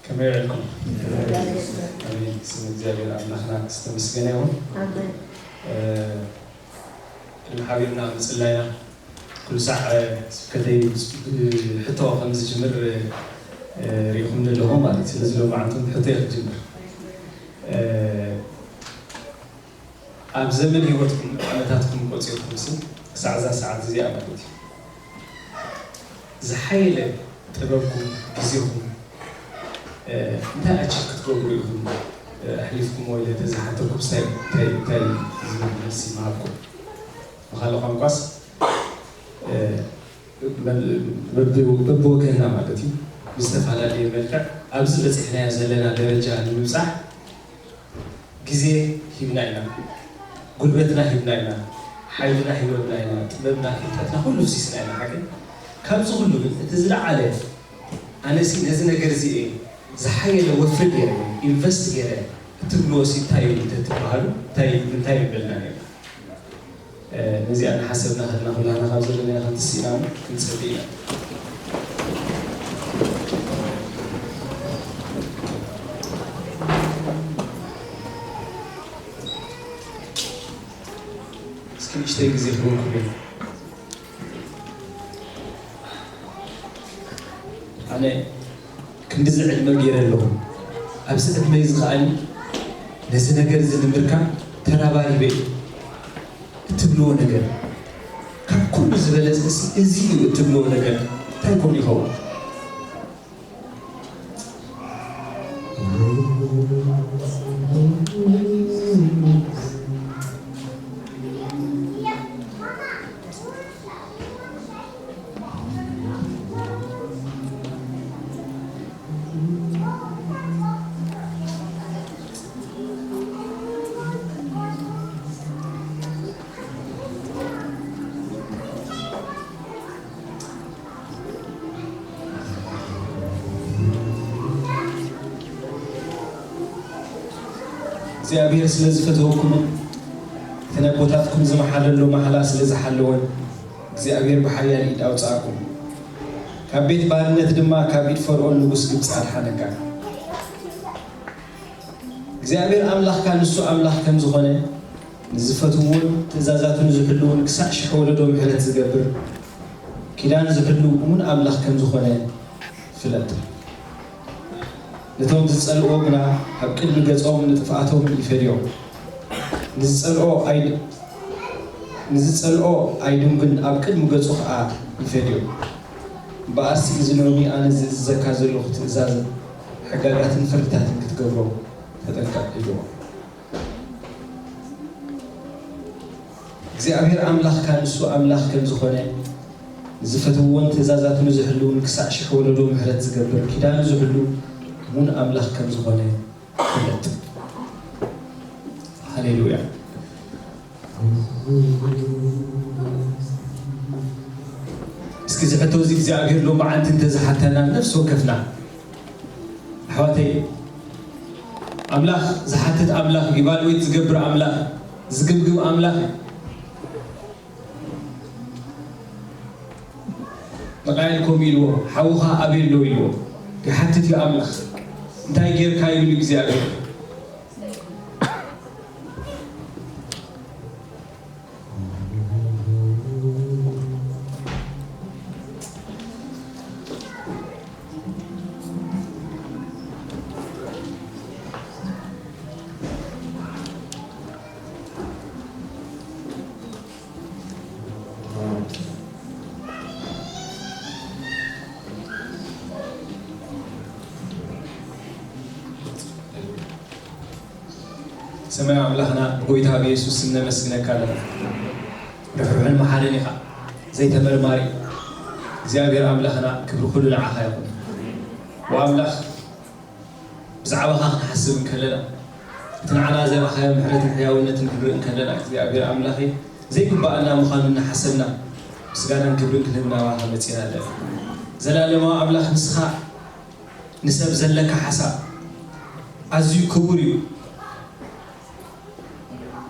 ከመይ ውዒልኩም? ኣሜን። ስም እግዚኣብሔር ኣምላኽና ዝተመስገነ ይኹን። ኣሜን። እ፣ ቅድሚ ሓቢርና ምጽላይና ኩሉ ሳዕ፣ እ፣ ስብከተይ ብሕቶ ከም ዝጅምር፣ እ፣ ርኢኹምኒ ኣለኹም ማለት እዩ። ስለዚ ሎማዓንቲ ብሕቶ እየ ክጅምር። እ፣ ኣብ ዘመን ህይወትኩም ዓመታትኩም ቆጺርኩምሲ ክሳዕ እዛ ሰዓት እዚኣ ማለት እዩ ዝሓየለ ጥበብኩም ግዜኹም እንታይ ኣቺቭ ክትገብሩ ኢኹም ኣሕሊፍኩሞ ኢለ ተዝሓተኩምስ እንታይ እንታይ እንታይ ዝብል መልሲ ምሃብኩም? ብኻልእ ቋንቋስ በብወገንና ማለት እዩ ብዝተፈላለየ መልክዕ ኣብዚ በፂሕናዮ ዘለና ደረጃ ንምብፃሕ ግዜ ሂብና ኢና፣ ጉልበትና ሂብና ኢና፣ ሓይልና ሂበብና ኢና፣ ጥበብና ፍልጠትና ኩሉ ፍሲስና ኢና ሓቂ። ካብዚ ኩሉ ግን እቲ ዝለዓለ ኣነሲ ነዚ ነገር እዚ እየ ዝሓየለ ወፍሪ ገይረ ኢንቨስት ገይረ እትብልዎ ሲ እንታይ እዩ እንተትበሃሉ እንታይ ምንታይ ምበልና ነርና። ነዚኣ እናሓሰብና ከድና ኩላና ካብ ዘለና ኢና ክንትስኢና ክንጸሊ ኢና። እስኪ ንእሽተይ ግዜ ክህበኩም እየ። ኣነ ክንድዚ ዕድመ ገይረ ኣለኹ። ኣብዚ ዕድመ እዚ ከኣ ነዚ ነገር እዚ ንምርካብ ተራባሪበ እየ እትብልዎ ነገር ካብ ኩሉ ዝበለጸ እዚ እዩ እትብልዎ ነገር እንታይ ኮን ይኸውን? እግዚኣብሔር ስለ ዝፈተወኩምን እቲ ነቦታትኩም ዝመሓለሎ ማሕላ ስለ ዝሓለወን እግዚኣብሔር ብሓያል ኢድ ኣውፅኣኩም፣ ካብ ቤት ባርነት ድማ ካብ ኢድ ፈርኦን ንጉስ ግብፂ ኣድሓነካ። እግዚኣብሔር ኣምላኽካ ንሱ ኣምላኽ ከም ዝኾነ ንዝፈትውዎን ትእዛዛቱ ንዝሕልውን ክሳዕ ሽሕ ወለዶ ምሕረት ዝገብር ኪዳን ዝሕሉ እሙን ኣምላኽ ከም ዝኾነ ፍለጥ። ነቶም ዝጸልእዎ ግና ኣብ ቅድሚ ገጾም ንጥፍኣቶም ይፈድዮም። ንዝጸልኦ ኣይ-፣ ንዝጸልኦ ኣይድንግን ኣብ ቅድሚ ገጹ ኸኣ ይፈድዮ። እምበኣርሲ እዚ ሎሚ ኣነ ዝእዝዘካ ዘለኹ ትእዛዝን ሕጋጋትን ፍርድታትን ክትገብሮ ተጠንቀቕ ኢልዎ። እግዚኣብሔር ኣምላኽካ ንሱ ኣምላኽ ከም ዝኾነ ንዝፈትውዎን ትእዛዛቱ ንዝሕልውን ክሳዕ ሽሕ ወለዶ ምሕረት ዝገብር ኪዳኑ ዝሕሉ እሙን ኣምላኽ ከም ዝኾነ ፍለጥ። ሃሌሉያ። እስኪ እዚ ሕቶ እዚ እግዚኣብሔር ሎማዓንቲ እንተዝሓተና ነፍሲ ወከፍና ኣሕዋተይ፣ ኣምላኽ ዝሓትት ኣምላኽ፣ ኢቫሉዌት ዝገብር ኣምላኽ፣ ዝግምግም ኣምላኽ እዩ። ንቃየል ከምኡ ኢልዎ፣ ሓውኻ ኣበይ ኣሎ ኢልዎ። ይሓትት እዩ ኣምላኽ። እንታይ ጌርካ ይብል እግዚኣብሔር። ሰማያዊ ኣምላኽና ብጎይታ ብየሱስ ስም ነመስግነካ ኣለና። ርሕሩሕን መሓርን ኢኻ፣ ዘይተመርማሪ እግዚኣብሔር ኣምላኽና፣ ክብሪ ኩሉ ንዓኻ ይኹን። ወኣምላኽ ብዛዕባኻ ክንሓስብ እንከለና፣ እቲ ንዓና ዘርኣኻዮ ምሕረትን ሕያውነትን ክንርኢ እንከለና፣ እግዚኣብሔር ኣምላኸይ ዘይግባኣና ምዃኑ እናሓሰብና ምስጋናን ክብርን ክንህብ ናባኻ መጺና ኣለና። ዘላለማዊ ኣምላኽ ንስኻ ንሰብ ዘለካ ሓሳብ ኣዝዩ ክቡር እዩ።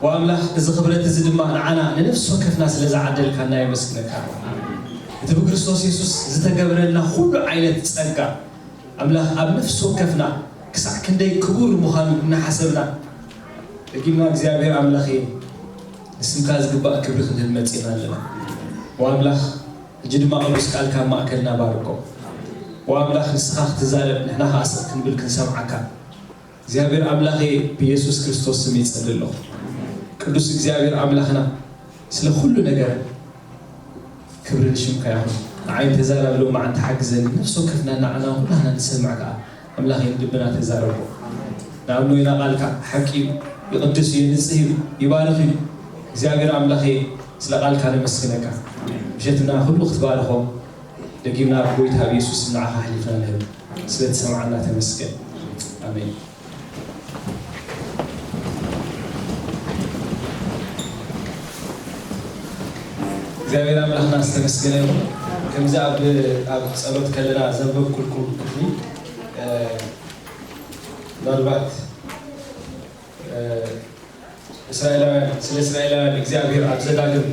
ወኣምላኽ እዚ ክብረት እዚ ድማ ንዓና ንነፍሲ ወከፍና ስለ ዝዓደልካና የመስግነካ። እቲ ብክርስቶስ የሱስ ዝተገብረልና ኩሉ ዓይነት ጸጋ ኣምላኽ ኣብ ነፍሲ ወከፍና ክሳዕ ክንደይ ክቡር ምዃኑ እናሓሰብና ደጊምና እግዚኣብሔር ኣምላኽ ንስምካ ዝግባእ ክብሪ ክንህብ መጺና ኣለና። ወኣምላኽ ሕጂ ድማ ቅዱስ ቃልካ ኣብ ማእከልና ባርኮ። ወኣምላኽ ንስኻ ክትዛረብ ንሕና ከኣ ስቕ ክንብል ክንሰምዓካ እግዚኣብሔር ኣምላኸ ብኢየሱስ ክርስቶስ ስም ይጸሊ ኣለኹ። ቅዱስ እግዚኣብሔር ኣምላኽና ስለ ኩሉ ነገር ክብሪ ንሽምካ ይኹን። ንዓይ ተዛረብ ሎማዓንቲ ሓግዘኒ ነፍሲ ወከፍና ንዓና ኩላህና ንሰምዕ ከኣ ኣምላኸ ንልብና ተዛረቦ። ንኣምኖ ኢና ቃልካ ሓቂ እዩ፣ ይቕድስ እዩ፣ የንጽህ እዩ፣ ይባርኽ እዩ። እግዚኣብሔር ኣምላኸ ስለ ቃልካ ነመስግነካ። ምሸትና ኩሉ ክትባርኾ ደጊምና ኣብ ጎይታ ኣብ ኢየሱስ ንዓኻ ኣሕሊፍና ንህብ። ስለ ትሰምዓና ተመስገን። ኣሜን። እግዚኣብሔር ኣምላኽና ዝተመስገነ ይኹን። ከምዚ ኣብ ኣብ ጸሎት ከለና ዘንበብኩልኩም ክፍሊ እ፣ ምናልባት እ፣ እስራኤላውያን ስለ እስራኤላውያን እግዚኣብሔር ኣብ ዘዳግም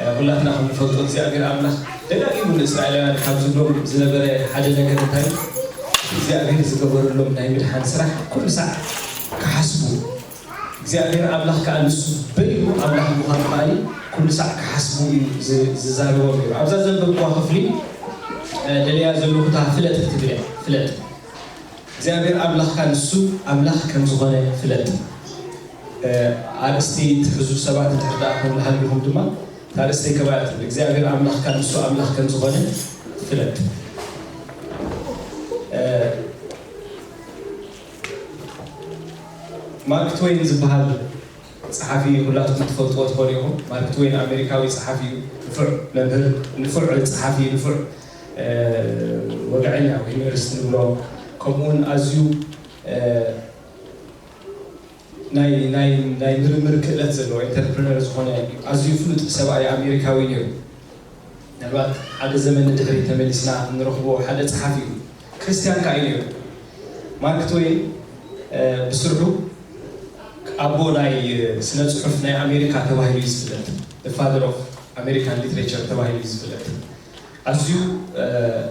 እ፣ ሁላትና ከም ንፈልጦ እግዚኣብሔር ኣምላኽ ደጋጊሙ ንእስራኤላውያን ካብ ዝብሎም ዝነበረ ሓደ ነገር እንታይ እዩ? እግዚኣብሔር ዝገበረሎም ናይ ምድሓን ስራሕ ኩሉ ሳዕ ክሓስቡ እግዚኣብሔር ኣምላኽ ከኣ ንሱ በይኑ ኣምላኽ ምዃኑ ከኣ ኩሉ ሳዕ ክሓስቡ እዩ ዝ- ዝዛረቦም ነይሩ። ኣብዛ ዘንበብኩዋ ክፍሊ እ፣ ደልያ ዘለኹ እታ ፍለጥ ክትብል እያ። ፍለጥ እግዚኣብሔር ኣምላኽካ ንሱ ኣምላኽ ከም ዝኾነ ፍለጥ። እ፣ ኣርእስቲ ትሕዙ ሰባት እንድሕር ደኣ ከም ዝሃልኹም ድማ እታ ኣርእስተይ ከባያ ትብል እግዚኣብሔር ኣምላኽካ ንሱ ኣምላኽ ከም ዝኾነ ፍለጥ። እ፣ ማርክ ትወይን ዝበሃል ጸሓፊ ኩላትኩም ትፈልጥዎ ትኾኑ ኢኹም። ማርክ ትወይን ኣሜሪካዊ ጸሓፊ እዩ። ንፉዕ መምህር፣ ንፉዕ ጸሓፊ፣ ንፉዕ እ፣ ወግዐኛ ወይ ዩኒቨርሲቲ ንብሎ ከምኡውን ኣዝዩ እ፣ ናይ ናይ ናይ ምርምር ክእለት ዘለዎ ኢንተርፕረነር ዝኾነ ኣዝዩ ፍሉጥ ሰብኣይ ኣሜሪካዊ ነይሩ። ምናልባት ሓደ ዘመን ንድሕሪት ተመሊስና እንረኽቦ ሓደ ጸሓፊ እዩ። ክርስትያን ከኣ እዩ ነይሩ። ማርክ ትወይን እ፣ ብስርሑ ኣቦ ናይ ስነ ጽሑፍ ናይ ኣሜሪካ ተባሂሉ እዩ ዝፍለጥ። The father of American literature ተባሂሉ እዩ ዝፍለጥ። ኣዝዩ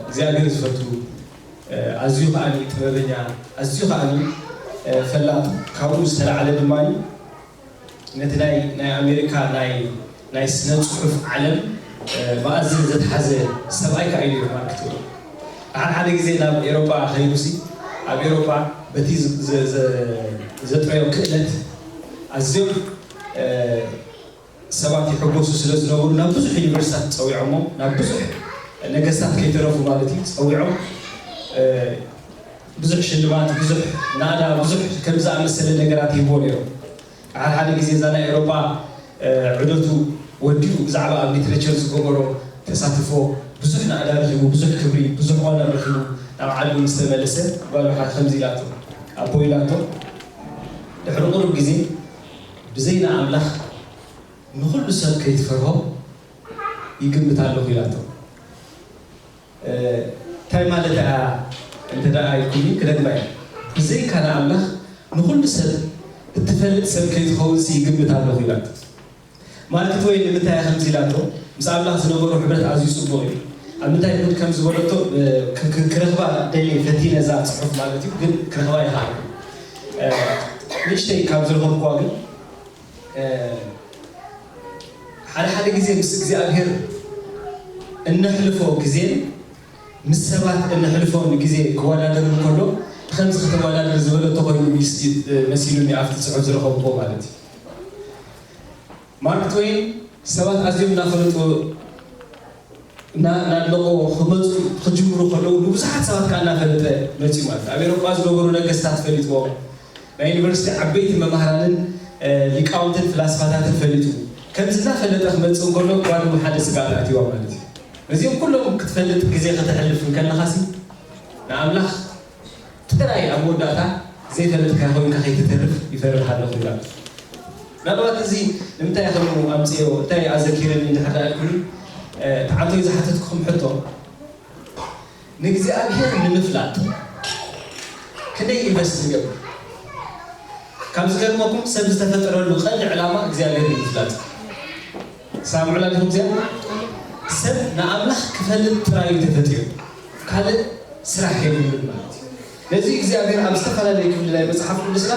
እግዚኣብሔር ዝፈቱ፣ ኣዝዩ ከዓኒ ጥበበኛ፣ ኣዝዩ ከዓኒ ፈላጥ፣ ካብኡ ዝተላዕለ ድማ ነቲ ናይ ናይ ኣሜሪካ ናይ ናይ ስነ ጽሑፍ ዓለም መኣዝን ዘትሓዘ ሰብኣይ ከኣ እዩ ነይሩ ማርክ ትወይን። ሓደ ሓደ ግዜ ናብ ኤሮጳ ከይዱሲ ኣብ ኤሮጳ በቲ ዘጥረዮ ክእለት ኣዝዮም ሰባት ይሕጎሱ ስለ ዝነበሩ ናብ ብዙሕ ዩኒቨርሲታት ጸዊዖሞ፣ ናብ ብዙሕ ነገስታት ከይተረፉ ማለት እዩ ጸዊዖም ብዙሕ ሽልማት፣ ብዙሕ ናእዳ፣ ብዙሕ ከም ዝኣመሰለ ነገራት ይህቦ ነይሮም። ሓደ ሓደ ግዜ እዛ ናይ ኤሮጳ ዑደቱ ወዲኡ ብዛዕባ ኣብ ሊትሬቸር ዝገበሮ ተሳትፎ ብዙሕ ናእዳ ረኺቡ፣ ብዙሕ ክብሪ፣ ብዙሕ ኦነር ረኺቡ ናብ ዓዱ ምስ ተመለሰ ጓሉ ከምዚ ኢላቶ፣ ኣቦ ኢላቶ፣ ድሕሪ ቁሩብ ግዜ ብዘይ ንኣምላኽ ንኹሉ ሰብ ከይትፈርሆ ይግምት ኣለኹ ኢላቶ። እንታይ ማለት እያ እንተ ደኣ ኢልኩኒ ክደግማ እየ። ብዘይካ ንኣምላኽ ንኹሉ ሰብ እትፈልጥ ሰብ ከይትኸውን ሲ ይግምት ኣለኹ ኢላቶ። ማርክ ትወይን ንምንታይ እያ ከምዚ ኢላቶ? ምስ ኣምላኽ ዝነበሮ ሕብረት ኣዝዩ ጽቡቕ እዩ። ኣብ ምንታይ ይኹን ከም ዝበለቶ ክረኽባ ደልየ ፈቲነ እዛ ጽሑፍ ማለት እዩ፣ ግን ክረኽባ ይኸኣልኩ። ንእሽተይ ካብ ዝረኸብኩዋ ግን ሓደ ሓደ ግዜ ምስ እግዚኣብሔር እነሕልፎ ግዜን ምስ ሰባት እነሕልፎን ግዜ ክወዳደር እንከሎ ብኸምዚ ከተወዳድር ዝበለቶ ኮይኑ መሲሉኒ ኣብቲ ጽሑፍ ዝረኸብኩዎ ማለት እዩ። ማርክ ትወይን ሰባት ኣዝዮም እናፈለጡ እናድነቑ ክመፁ ክጅምሩ ከለዉ ንብዙሓት ሰባት ከዓ እናፈለጠ መፅዩ ማለት ኣብ ኤሮጳ ዝነበሩ ነገስታት ፈሊጥዎም ናይ ዩኒቨርሲቲ ዓበይቲ መማህራንን ሊቃውንትን ፍላስፋታትን ፈሊጡ ከምዚ እናፈለጠ ክመፅእ እንከሎ ጓል ሓደ ስጋት ኣትዋ ማለት እዩ። ነዚኦም ኩሎም ክትፈልጥ ግዜ ከተሕልፍ እንከለኻሲ ንኣምላኽ ጥራይ ኣብ መወዳእታ ዘይፈለጥካዮ ኮይንካ ከይትተርፍ ይፈርህ ኣለኹ ኢላ። ምናልባት እዚ ንምንታይ ከም ኣምፅዮ እንታይ ኣዘኪረኒ እንድሕር ደኣ ኢልኩኒ ተዓንቶይ ዝሓተትኩኹም ሕቶ ንእግዚኣብሔር ንምፍላጥ ክንደይ ኢንቨስት ንገብር? ካብ ዝገርመኩም ሰብ ዝተፈጠረሉ ቀንዲ ዕላማ እግዚኣብሔር ንምፍላጥ። ሳምዑላ ዲኹም እዚኣ? ሰብ ንኣምላኽ ክፈልጥ ጥራዩ ተፈጢሩ፣ ካልእ ስራሕ የብሉን ማለት እዩ። ነዚ እግዚኣብሔር ኣብ ዝተፈላለዩ ክፍሊ ናይ መጽሓፍ ቅዱስና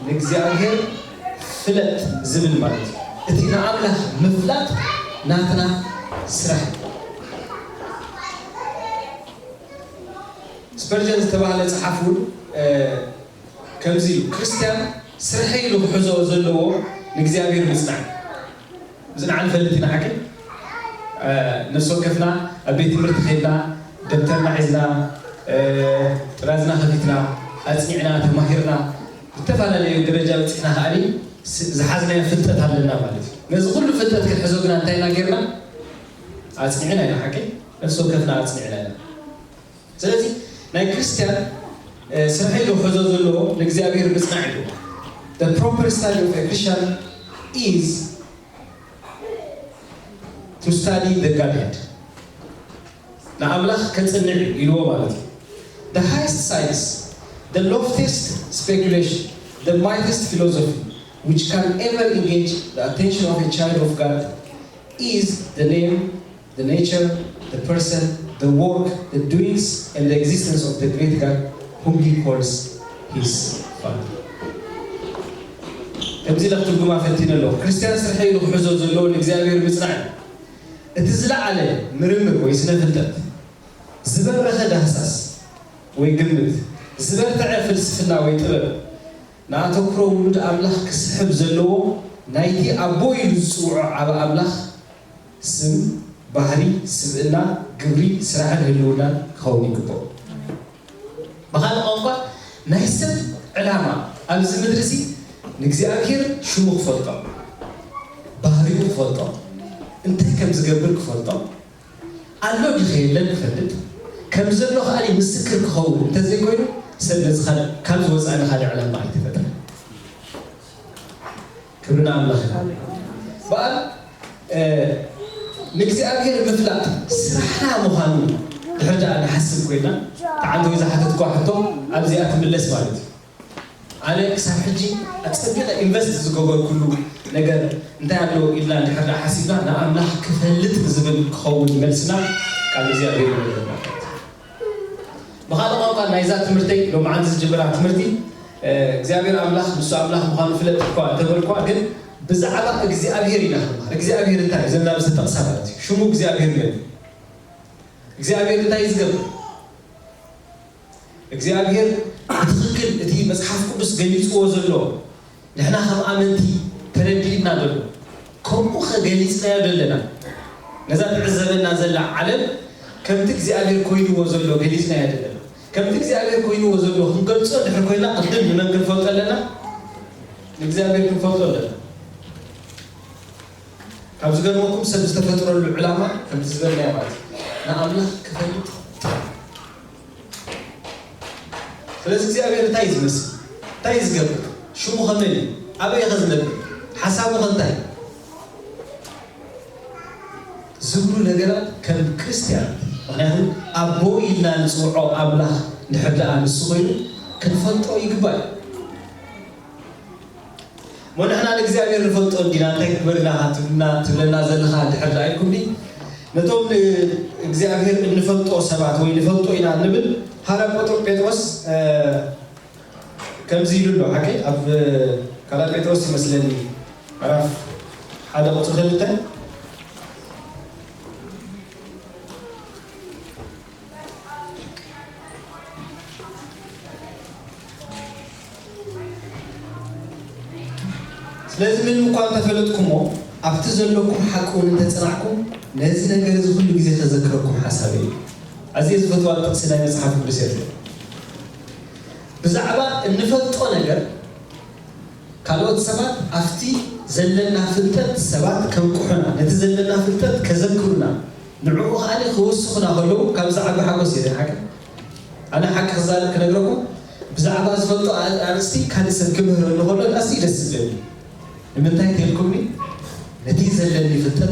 ንእግዚኣብሔር ፍለጥ ዝብል ማለት እዩ። እቲ ንኣምላኽ ምፍላጥ ናትና ስራሕ እዩ። ስፐርጀን ዝተባህለ ጸሓፍ እውን ከምዚ ኢሉ፣ ክርስትያን ስርሐይ ኢሉ ክሕዞ ዘለዎ ንእግዚኣብሔር ምጽናዕ። ምጽናዕ ንፈልጥ ኢና ሓቂ። ነፍሲ ወከፍና ኣብ ቤት ትምህርቲ ከይድና ደብተርና ሒዝና፣ ጥራዝና ከፊትና፣ ኣጽኒዕና፣ ተማሂርና፣ ዝተፈላለዩ ደረጃ በጺሕና ከኣኒ ዝሓዝናዮ ፍልጠት ኣለና ማለት እዩ። ነዚ ኩሉ ፍልጠት ክንሕዞ ግና እንታይ ኢና ጌርና? ኣጽኒዕና ኢና ሓቂ። ነፍሲ ወከፍና ኣጽኒዕና ኢና። ስለዚ ናይ ክርስትያን ስርሐይ ኢሉ ክሕዞ ዘለዎ ንእግዚኣብሔር ምጽናዕ እዩ። The proper study of a Christian is to study the Godhead. ንኣምላኽ ከጽንዕ እዩ ኢልዎ ማለት እዩ። The highest science, the loftiest speculation, the mightiest philosophy which can ever engage the attention of a child of God is the name, the nature, the person, the work, the doings, and the existence of the great God whom he calls his Father. ከምዚ ኢለ ክትርጉማ ፈቲነ ኣለኹ። ክርስትያን ስርሐ ኢሉ ክሕዞ ዘለዎ ንእግዚኣብሔር ምጽናዕ እዩ። እቲ ዝለዓለ ምርምር ወይ ስነ ፍልጠት፣ ዝበረኸ ዳህሳስ ወይ ግምት፣ ዝበርትዐ ፍልስፍና ወይ ጥበብ፣ ንኣተኩሮ ውሉድ ኣምላኽ ክስሕብ ዘለዎ ናይቲ ኣቦ ኢሉ ዝጽውዖ ዓቢ ኣምላኽ ስም፣ ባህሪ፣ ስብእና፣ ግብሪ፣ ስራሕን ህልውናን ክኸውን ይግብኦ። ብኻልእ ቋንቋ ናይ ሰብ ዕላማ ኣብዚ ምድሪ እዚ ንእግዚኣብሔር ሽሙ ክፈልጦ፣ ባህሪኡ ክፈልጦ፣ እንታይ ከም ዝገብር ክፈልጦ፣ ኣሎ ድዩ የለን ክፈልጥ፣ ከም ዘሎ ከኣ ምስክር ክኸውን እንተዘይኮይኑ ሰብ ነዚ ካልእ ካብዚ ወጻኢ ንኻልእ ዕላማ ኣይተፈጥረ። ክብሪ ንኣምላኽ ይኹን። በኣል ንእግዚኣብሔር ምፍላጥ ስራሕና ምዃኑ ድሕር ደኣ ንሓስብ ኮይና፣ ተዓንተ ወይ ዝሓተትኳ ሕቶ ኣብዚኣ ትምለስ ማለት እዩ። ኣነ ክሳብ ሕጂ ኣጸቢቐ ኢንቨስት ዝገበርኩሉ ነገር እንታይ ኣሎ ኢልና እንድሕር ደኣ ሓሲብና ንኣምላኽ ክፈልጥ ዝብል ክኸውን መልስና ቃል እግዚኣብሔር ይነግረና። ብኻልእ ቋንቋ ናይዛ ትምህርተይ ሎምዓንቲ ዝጅምራ ትምህርቲ እግዚኣብሔር ኣምላኽ ንሱ ኣምላኽ ምዃኑ ፍለጥ እኳ እንተበልኳ ግን ብዛዕባ እግዚኣብሔር ኢና ክንምሃር። እግዚኣብሔር እንታይ እዩ? ዘላ ዝተጠቕሳ ማለት እዩ። ሽሙ እግዚኣብሔር መን እዩ? እግዚኣብሔር እንታይ እዩ ዝገብር? እግዚኣብሔር ብትኽክል እቲ መጽሓፍ ቅዱስ ገሊጽዎ ዘሎ ንሕና ከም ኣመንቲ ተረዲእና ዘሎ ከምኡ ከገሊጽናዮ ዘለና ነዛ ትዕዘበና ዘላ ዓለም ከምቲ እግዚኣብሔር ኮይንዎ ዘሎ ገሊጽናዮ ዘለና ከምቲ እግዚኣብሔር ኮይንዎ ዘሎ ክንገልጾ ድሕር ኮይና ቅድም ንመን ክንፈልጦ ኣለና? ንእግዚኣብሔር ክንፈልጦ ኣለና። ካብ ዝገርመኩም ሰብ ዝተፈጥረሉ ዕላማ ከምቲ ዝበልናዮ ማለት እዩ ንኣምላኽ ክፈልጥ ጥራሕ። ስለዚ እግዚኣብሔር እንታይ እዩ ዝመስል? እንታይ እዩ ዝገብር? ሽሙ ከመይ እዩ? ኣበይ ኸ ዝነብር? ሓሳቡ ኸ እንታይ? ዝብሉ ነገራት ከም ክርስትያን፣ ምክንያቱ ኣቦ ኢልና ንፅውዖ ኣምላኽ እንድሕር ደኣ ንሱ ኮይኑ ክንፈልጦ ይግባእ እዩ። እሞ ንሕና ንእግዚኣብሔር ንፈልጦ እንዲና እንታይ ክግበር ኢና ትብልና ትብለና ዘለኻ እንድሕር ደኣ ኢልኩምኒ ነቶም ንእግዚኣብሔር እንፈልጦ ሰባት ወይ ንፈልጦ ኢና እንብል ሃረ ጴጥሮስ ከምዚ ኢሉ ኣሎ ሓቀይ ኣብ ካልኣ ጴጥሮስ ይመስለኒ ምዕራፍ ሓደ ቁፅሪ ክልተ ስለዚ ምንም እኳ እንተፈለጥኩሞ ኣብቲ ዘለኩም ሓቂ እውን እንተጸናዕኩም ነዚ ነገር እዚ ኩሉ ግዜ ከዘክረኩም ሓሳበይ እዩ። ኣዝየ ዝፈትዋ ጥቕሲ ናይ መጽሓፍ ቅዱስ እያ። ብዛዕባ እንፈልጦ ነገር ካልኦት ሰባት ኣብቲ ዘለና ፍልጠት ሰባት ከንቅሑና፣ ነቲ ዘለና ፍልጠት ከዘክሩና፣ ንዕኡ ከኣ ክውስኹና ከለዉ ካብዚ ዓቢ ሓጎስ እየ ሓቂ። ኣነ ሓቂ ክዛረብ ክነግረኩም ብዛዕባ ዝፈልጦ ኣርእስቲ ካልእ ሰብ ክምህረኒ ከሎ ኣዝዩ ደስ ዝብለኒ። ንምንታይ ተልኩምኒ ነቲ ዘለኒ ፍልጠት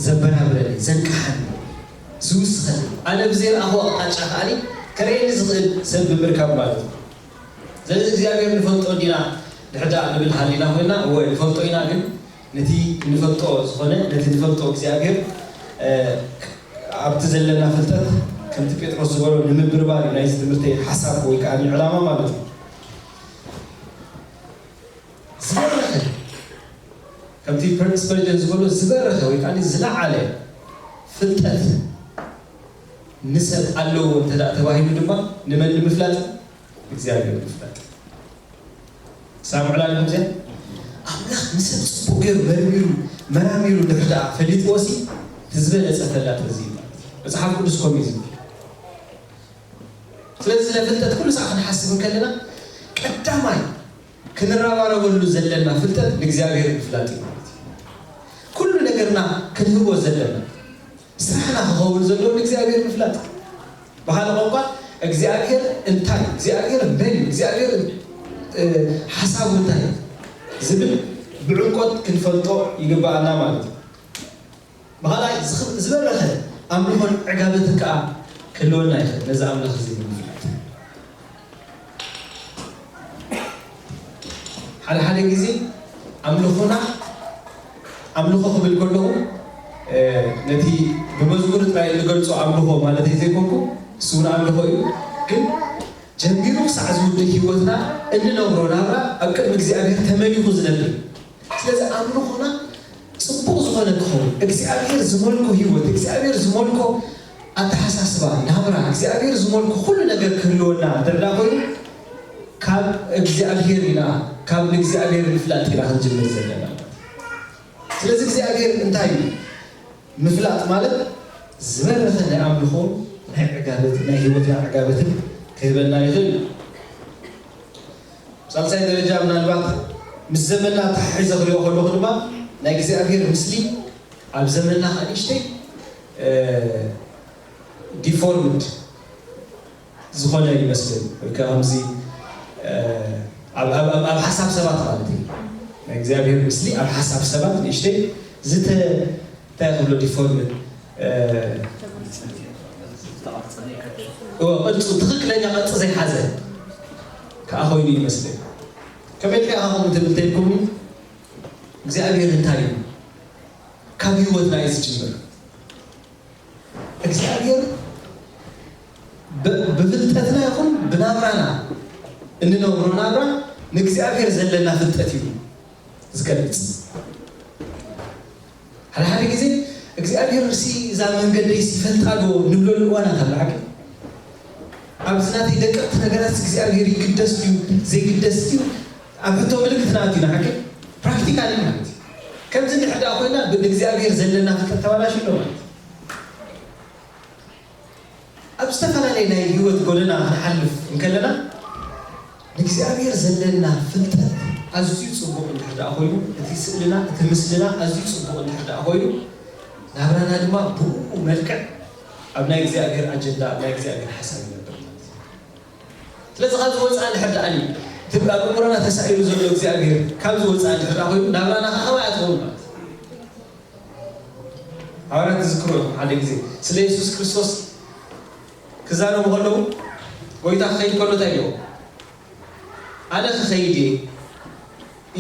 ዘበራብረኒ፣ ዘንቅሓኒ፣ ዝውስኸኒ። ኣነ ብዘይረኣኹ ኣቕጣጫ ከኣኒ ከርእየኒ ዝኽእል ሰብ ብምርካብ ማለት እዩ። ስለዚ እግዚኣብሔር ንፈልጦ እንዲና ድሕዳ ንብል ሃሊና ኮይና፣ እወ ንፈልጦ ኢና፣ ግን ነቲ እንፈልጦ ዝኾነ፣ ነቲ ንፈልጦ እግዚኣብሔር ኣብቲ ዘለና ፍልጠት ከምቲ ጴጥሮስ ዝበሎ ንምብርባር እዩ ናይዚ ትምህርተይ ሓሳብ ወይ ከዓ ዕላማ ማለት እዩ። ዝበረኸ ከምቲ ስፐርጀን ዝበሎ ዝበረኸ ወይ ከዓ ዝለዓለ ፍልጠት ንሰብ ኣለዎ እንተ ተባሂሉ ድማ ንመን ንምፍላጥ? እግዚኣብሔር ምፍላጥ። ሳምዑላ ንኹም እዚኣ ኣምላኽ ንሰብ ጽቡቕ ገይሩ መርሚሩ መራሚሩ ድሕር ደኣ ፈሊጥዎ ሲ ዝበለጸ ፈላጥ እዚ እዩ ማለት እዩ። መጽሓፍ ቅዱስ ከምኡ እዩ ዝብል። ስለዚ ስለ ፍልጠት ኩሉ ሰዓት ክንሓስብ እንከለና ቀዳማይ ክንረባረበሉ ዘለና ፍልጠት ንእግዚኣብሔር ምፍላጥ እዩ ማለት እዩ። ኩሉ ነገርና ክንህቦ ዘለና ስራሕና ክኸውን ዘለዎ ንእግዚኣብሔር ምፍላጥ። ብኻልእ ቋንቋ እግዚኣብሔር እንታይ እዩ፣ እግዚኣብሔር መን እዩ፣ እግዚኣብሔር ሓሳቡ እንታይ እዩ ዝብል ብዕምቆት ክንፈልጦ ይግባኣና ማለት እዩ። ብኻልኣይ ዝበረኸ ኣምልኾን ዕጋበትን ከዓ ክህልወና ይኽእል ነዚ ኣምላኽ እዚ ንምፍላጥ። ሓደ ሓደ ግዜ ኣምልኾና ኣምልኾ ክብል ከለኹ ነቲ ብመዝሙር ጥራይ እንገልጾ ኣምልኾ ማለተይ ዘይኮንኩ፣ እሱ እውን ኣምልኾ እዩ። ግን ጀሚሩ ክሳዕ ዝውድእ ህይወትና እንነብሮ ናብራ ኣብ ቅድሚ እግዚኣብሔር ተመሊኹ ዝነብር። ስለዚ ኣምልኾና ጽቡቕ ዝኾነ ክኸውን እግዚኣብሔር ዝመልኮ ህይወት እግዚኣብሔር ዝመልኮ ኣተሓሳስባ ናብራ እግዚኣብሔር ዝመልኮ ኩሉ ነገር ክህልወና እንተዳ ኮይኑ ካብ እግዚኣብሔር ኢና ካብ ንእግዚኣብሔር ምፍላጥ ኢና ክንጅምር ዘለና። ስለዚ እግዚኣብሔር እንታይ እዩ ምፍላጥ ማለት ዝበረኸ ናይ ኣምልኾ ናይ ዕጋበት ናይ ህይወትና ዕጋበትን ክህበና ይኽእል እዩ። ሳልሳይ ደረጃ ምናልባት ምስ ዘመንና ተሓሒዘ ክሪኦ ከለኹ ድማ ናይ እግዚኣብሔር ምስሊ ኣብ ዘመንና ከንእሽተይ ዲፎርምድ ዝኾነ ይመስል። ከምዚ ኣብ ሓሳብ ሰባት ማለት እዩ። ናይ እግዚኣብሔር ምስሊ ኣብ ሓሳብ ሰባት ንእሽተይ ዝተ እንታይ ክብሎ ዲፎርምድ ቅርፁ ትኽክለኛ ቅርፂ ዘይሓዘ ከዓ ኮይኑ ይመስለኝ። ከመይ ኢልካ ኢኻ ከምኡ ትብል ተልኩምኒ እግዚኣብሔር እንታይ እዩ ካብ ህይወትና እዩ ዝጅምር። እግዚኣብሔር ብፍልጠትና ይኹን ብናብራና እንነብሮ ናብራ ንእግዚኣብሔር ዘለና ፍልጠት እዩ ዝገልፅ። ሓደ ሓደ ግዜ እግዚኣብሔር ሲ እዛ መንገደይ ሲ ይፈልጣ ዶ ንብለሉ እዋናት ኣሎ ሓቂ። ኣብዚ ናተይ ደቀቅቲ ነገራት እግዚኣብሔር ይግደስ ድዩ ዘይግደስ ድዩ ኣብ ሕቶ ምልክት ንኣቱ ኢና ሓቂ። ፕራክቲካሊ ማለት እዩ። ከምዚ እንድሕር ደኣ ኮይና ብእግዚኣብሔር ዘለና ፍልጠት ተባላሽ ኣሎ ማለት እዩ። ኣብ ዝተፈላለየ ናይ ህይወት ጎደና ክንሓልፍ እንከለና ንእግዚኣብሔር ዘለና ፍልጠት ኣዝዩ ፅቡቕ እንድሕር ደኣ ኮይኑ እቲ ስእልና እቲ ምስልና ኣዝዩ ፅቡቕ እንድሕር ደኣ ኮይኑ ናብራና ድማ ብኡ መልክዕ ኣብ ናይ እግዚኣብሔር ኣጀንዳ ኣብ ናይ እግዚኣብሔር ሓሳብ ይነብር ማለት እዩ። ስለዚ ካብ ዝወፅኣ እንድሕር ደኣ እቲ ኣብ እምሮና ተሳኢሉ ዘሎ እግዚኣብሔር ካብ ዝወፅኣ እንድሕር ደኣ ኮይኑ ናብራና ከዓ ከማይ ኣትኸውን ማለት እዩ። ሃዋርያት ትዝክሩ ኢኹም ሓደ ግዜ ስለ የሱስ ክርስቶስ ክዛረቡ ከለዉ ጎይታ ክኸይድ ከሎ እንታይ ኢልዎ? ኣነ ክኸይድ እየ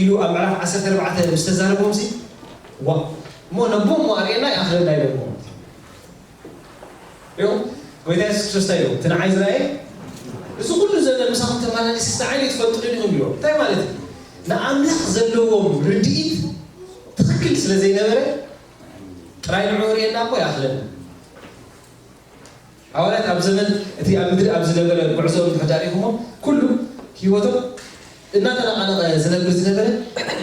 ኢሉ ኣብ ምዕራፍ ዓሰርተ ኣርባዕተ ምስ ተዛረቦም ሲ ዋ እሞ ነቦ እሞ ኣርእየና ይኣኽለና ኢለዎም። ሪኦም ጎይታ የሱስ ክርስቶስ እንታይ ኢልዎም? እቲ ንዓይ ዝረኣየ እዚ ኩሉ ዘመን ምሳኹም ተመላለሲስ ንዓይ ትፈልጡ ዶ ኢኹም ኢልዎም። እንታይ ማለት እዩ? ንኣምላኽ ዘለዎም ርድኢት ትኽክል ስለ ዘይነበረ ጥራይ ንዕኡ ርእየና እኮ ይኣኽለና። ሃዋርያት ኣብ ዘመን እቲ ኣብ ምድሪ ኣብ ዝነበረ ጉዕዞ ምድሪ ታሪኽሞ ኩሉ ህይወቶም እናተነቓነቐ ዝነብር ዝነበረ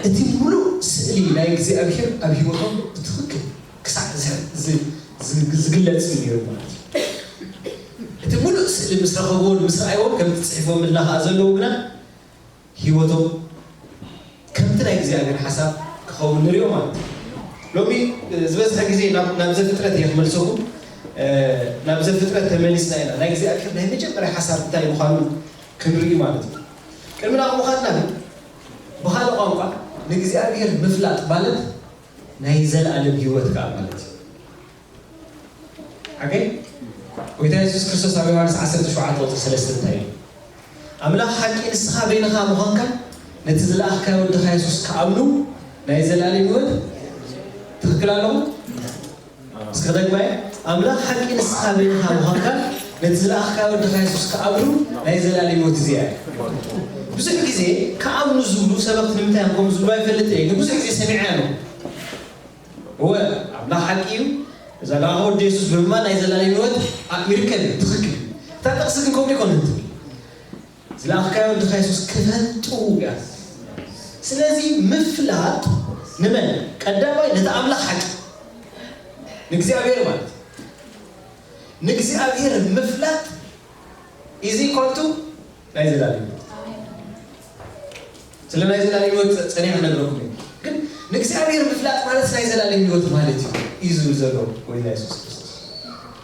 እቲ ሙሉእ ስእሊ ናይ እግዚኣብሔር ኣብ ህይወቶም ብትኽክል ክሳዕ ዝግለጽ እዩ ነይሩ ማለት እዩ። እቲ ሙሉእ ስእሊ ምስ ረኸብዎን ምስ ረኣይዎን ከምቲ ፅሒፎምልና ከዓ ዘለዉ ግና ህይወቶም ከምቲ ናይ እግዚኣብሔር ሓሳብ ክኸውን ንሪኦ ማለት እዩ። ሎሚ ዝበዝሐ ግዜ ናብ ዘፍጥረት እየ ክመልሰኩም። ናብ ዘፍጥረት ተመሊስና ኢና ናይ እግዚኣብሔር ናይ መጀመርያ ሓሳብ እንታይ ምዃኑ ክንርኢ ማለት እዩ። ቅድሚ ናብ ምዃንና ግን ብኻልእ ቋንቋ ንእግዚኣብሔር ምፍላጥ ማለት ናይ ዘለኣለም ህይወት ከዓ ማለት እዩ። ሓቀይ ጎይታ የሱስ ክርስቶስ ኣብ ዮሃንስ ዓሰርተ ሸውዓተ ቁጽሪ ሰለስተ እንታይ ኢሉ? ኣምላኽ ሓቂ ንስኻ በይንኻ ምዃንካን ነቲ ዝለኣኽካዮ ወድኻ የሱስ ክኣምኑ ናይ ዘላለም ህይወት ትኽክል ኣለኹ? እስከ ደግማይ ኣምላኽ ሓቂ ንስኻ በይንኻ ምዃንካን ነቲ ዝለኣኽካዮ ወድኻ የሱስ ክኣምኑ ናይ ዘላለም ህይወት እዚኣ እያ። ብዙሕ ግዜ ክኣምኑ ዝብሉ ሰበኽቲ ንምንታይ እዮም ከምኡ ዝብሉ ኣይፈልጥ እየ፣ ግን ብዙሕ ግዜ ሰሚዐ ኣለኹ። እወ ኣምላኽ ሓቂ እዩ፣ እዛ ለኣኸ ወዲ የሱስ ብምእማን ናይ ዘላለም ህይወት ይርከብ እዩ። ትኽክል እዩ። እታ ጥቕሲ ግን ከምኡ ኣይኮነትን ትብል። ዝለኣኽካዮ ወድኻ የሱስ ክፈልጡ እያ። ስለዚ ምፍላጥ ንመን? ቀዳማይ ነቲ ኣምላኽ ሓቂ ንእግዚኣብሔር ማለት እዩ። ንእግዚኣብሔር ምፍላጥ ኢዚ ኮልቱ ናይ ዘላለም ህይወት። ስለ ናይ ዘላለም ህይወት ጸኒሐ ክነግረኩም እየ። ግን ንእግዚኣብሔር ምፍላጥ ማለት ናይ ዘላለም ህይወት ማለት እዩ እዩ ዝብል ዘሎ ጎይታ የሱስ ክርስቶስ።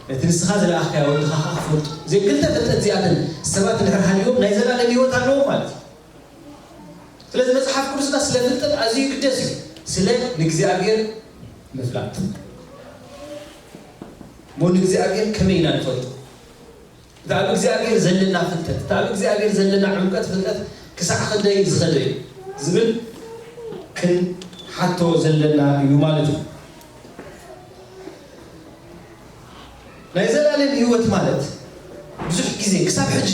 ነቲ ንስኻ ዝለኣኽካዮ ወድኻ ኸዓ ክፈልጡ። እዘን ክልተ ፍልጠት እዚኣተን ሰባት እንድሕር ሃልዮም ናይ ዘላለም ህይወት ኣለዎም ማለት እዩ። ስለዚ መጽሓፍ ቅዱስና ስለ ፍልጠት ኣዝዩ ይግደስ እዩ። ስለ ንእግዚኣብሔር ምፍላጥ። እሞ ንእግዚኣብሔር ከመይ ኢና ንፈልጦ? እቲ ኣብ እግዚኣብሔር ዘለና ፍልጠት፣ እቲ ኣብ እግዚኣብሔር ዘለና ዕምቀት ፍልጠት ክሳዕ ክንደይ ዝኸደ እዩ ዝብል ክንሓቶ ዘለና እዩ ማለት እዩ። ናይ ዘላለም ህይወት ማለት ብዙሕ ግዜ ክሳብ ሕጂ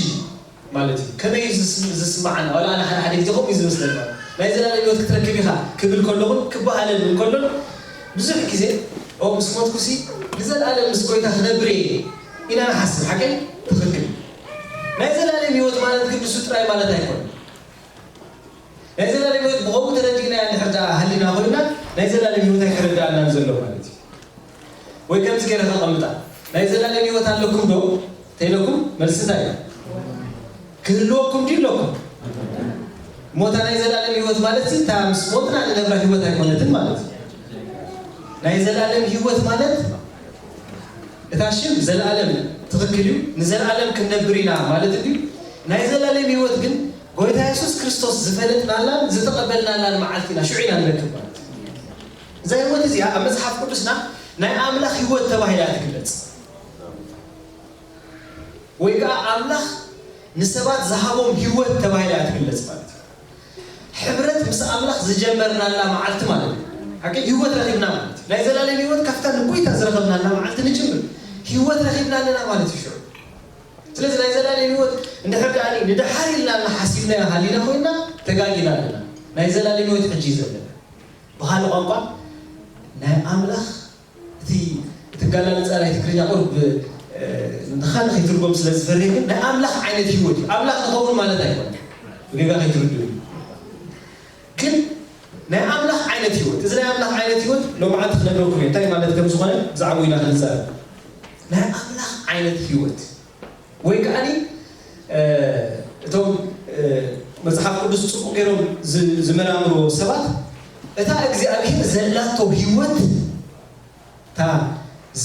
ማለት እዩ። ከመይ እዩ ዝስ- ዝስማዓና? ዋላ ኣነ ሓደ ሓደ ግዜ ከምኡ እዩ ዝመስለኒ። ናይ ዘላለም ህይወት ክትረክብ ኢኻ ክብል ከለኹን ክበሃለል እንከሎን ብዙሕ ግዜ ኦ ምስ ሞትኩሲ ንዘላለም ምስ ጎይታ ክነብር እየ ኢና ንሓስብ። ሓቀይ? ትኽክል። ናይ ዘላለም ህይወት ማለት ግን ንሱ ጥራይ ማለት ኣይኮነን። ናይ ዘላለም ህይወት ብኸምኡ ተረዲእናያ እንድሕር ደኣ ሃሊና ኮይና ናይ ዘላለም ህይወት ኣይተረዳእናን ዘሎ ማለት እዩ። ወይ ከምዚ ገይረ ከቐምጣ ናይ ዘላለም ህይወት ኣለኩም ዶ ተይለኩም መልሲ እንታይ እዩ? ክህልወኩም ድዩ ኣለኩም? ሞታ ናይ ዘላለም ህይወት ማለት እታ ምስ ሞትና ንነብራ ህይወት ኣይኮነትን ማለት እዩ። ናይ ዘላለም ህይወት ማለት እታ ሽም ዘላለም ትኽክል እዩ። ንዘላለም ክንነብር ኢና ማለት እዩ። ናይ ዘላለም ህይወት ግን ጎይታ የሱስ ክርስቶስ ዝፈለጥናላን ዝተቐበልናላን መዓልቲ ኢና ሽዑ ኢና ንረክብ ማለት እዩ። እዛ ህይወት እዚኣ ኣብ መጽሓፍ ቅዱስና ናይ ኣምላኽ ህይወት ተባሂላ ትግለጽ። ወይ ከዓ ኣምላኽ ንሰባት ዝሃቦም ህይወት ተባሂላ እያ ትግለጽ ማለት እዩ። ሕብረት ምስ ኣምላኽ ዝጀመርናላ መዓልቲ ማለት እዩ። ሓቂ ህይወት ረኺብና ማለት እዩ። ናይ ዘላለም ህይወት ካብታ ንጎይታ ዝረኸብናላ መዓልቲ ንጅምር ህይወት ረኺብና ኣለና ማለት እዩ። ሽዑ ስለዚ ናይ ዘላለም ህይወት እንድሕር ደኣ ንድሓር ኢልና ሓሲብናዮ ሃሊና ኮይና ተጋጊና ኣለና። ናይ ዘላለም ህይወት ሕጂ እዩ ዘለና። ብኻልእ ቋንቋ ናይ ኣምላኽ እቲ እቲ ኣገላልጻ ናይ ትግርኛ ቁሩብ ንኻልእ ከይትርጎም ስለ ዝፈርህ ግን ናይ ኣምላኽ ዓይነት ህይወት እዩ። ኣምላኽ ንኸውን ማለት ኣይኮነን። ብጌጋ ከይትርድኡ ግን ናይ ኣምላኽ ዓይነት ህይወት እዚ ናይ ኣምላኽ ዓይነት ህይወት ሎማዓንቲ ክነግረኩም እየ እንታይ ማለት ከም ዝኾነ ብዛዕባኡ ኢና ክንዛረብ። ናይ ኣምላኽ ዓይነት ህይወት ወይ ከዓኒ እቶም መጽሓፍ ቅዱስ ጽቡቕ ገይሮም ዝመራምርዎ ሰባት እታ እግዚኣብሔር ዘላቶ ህይወት እታ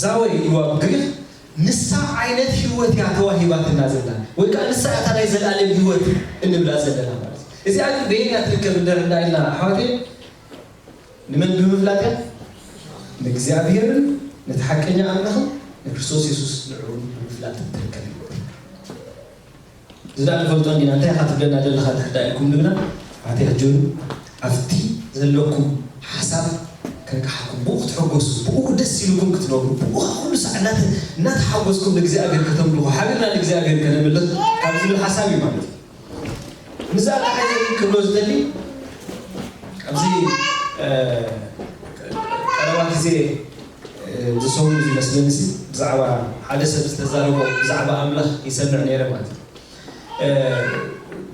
ዛወይ ኢልዋ ብግሪኽ ንሳ ዓይነት ህይወት እያ ተዋሂባትና ዘላ ወይ ከዓ ንሳ እታ ናይ ዘለኣለም ህይወት እንብላ ዘለና ማለት እዩ። እዚኣ ግን በየና ትርከብ እንድሕር እንዳ ኢልና ኣሕዋተይ ንመን ብምፍላጥ እያ? ንእግዚኣብሔርን ነቲ ሓቀኛ ኣምላኽን ንክርስቶስ የሱስ ንዕኡ ብምፍላጥ ትርከብ ህይወት። እዚ ደኣ ንፈልጦ እንዲና እንታይ ኢኻ ትብለና ዘለኻ እንድሕር ደኣ ኢልኩም ንብላ ኣሕዋተይ ሕጂ እውን ኣብቲ ዘለኩም ሓሳብ ከንቅሓኩም ብኡ ክትሕጎሱ ብኡ ደስ ኢልኩም ክትነብሩ ብኡ ኩሉ ሳዕ እናተ- እናተሓጎስኩም ንእግዚኣብሔር ከተምልኹ ሓቢርና ንእግዚኣብሔር ከነምልኽ ካብ ዝብል ሓሳብ እዩ ማለት እዩ። ምስዚ ኣተሓሒዘ ግን ክብሎ ዝደሊ ኣብዚ ቀረባ ግዜ ዝሰሙ ዝመስለኒ ሲ ብዛዕባ ሓደ ሰብ ዝተዛረቦ ብዛዕባ ኣምላኽ ይሰምዕ ነይረ ማለት እዩ።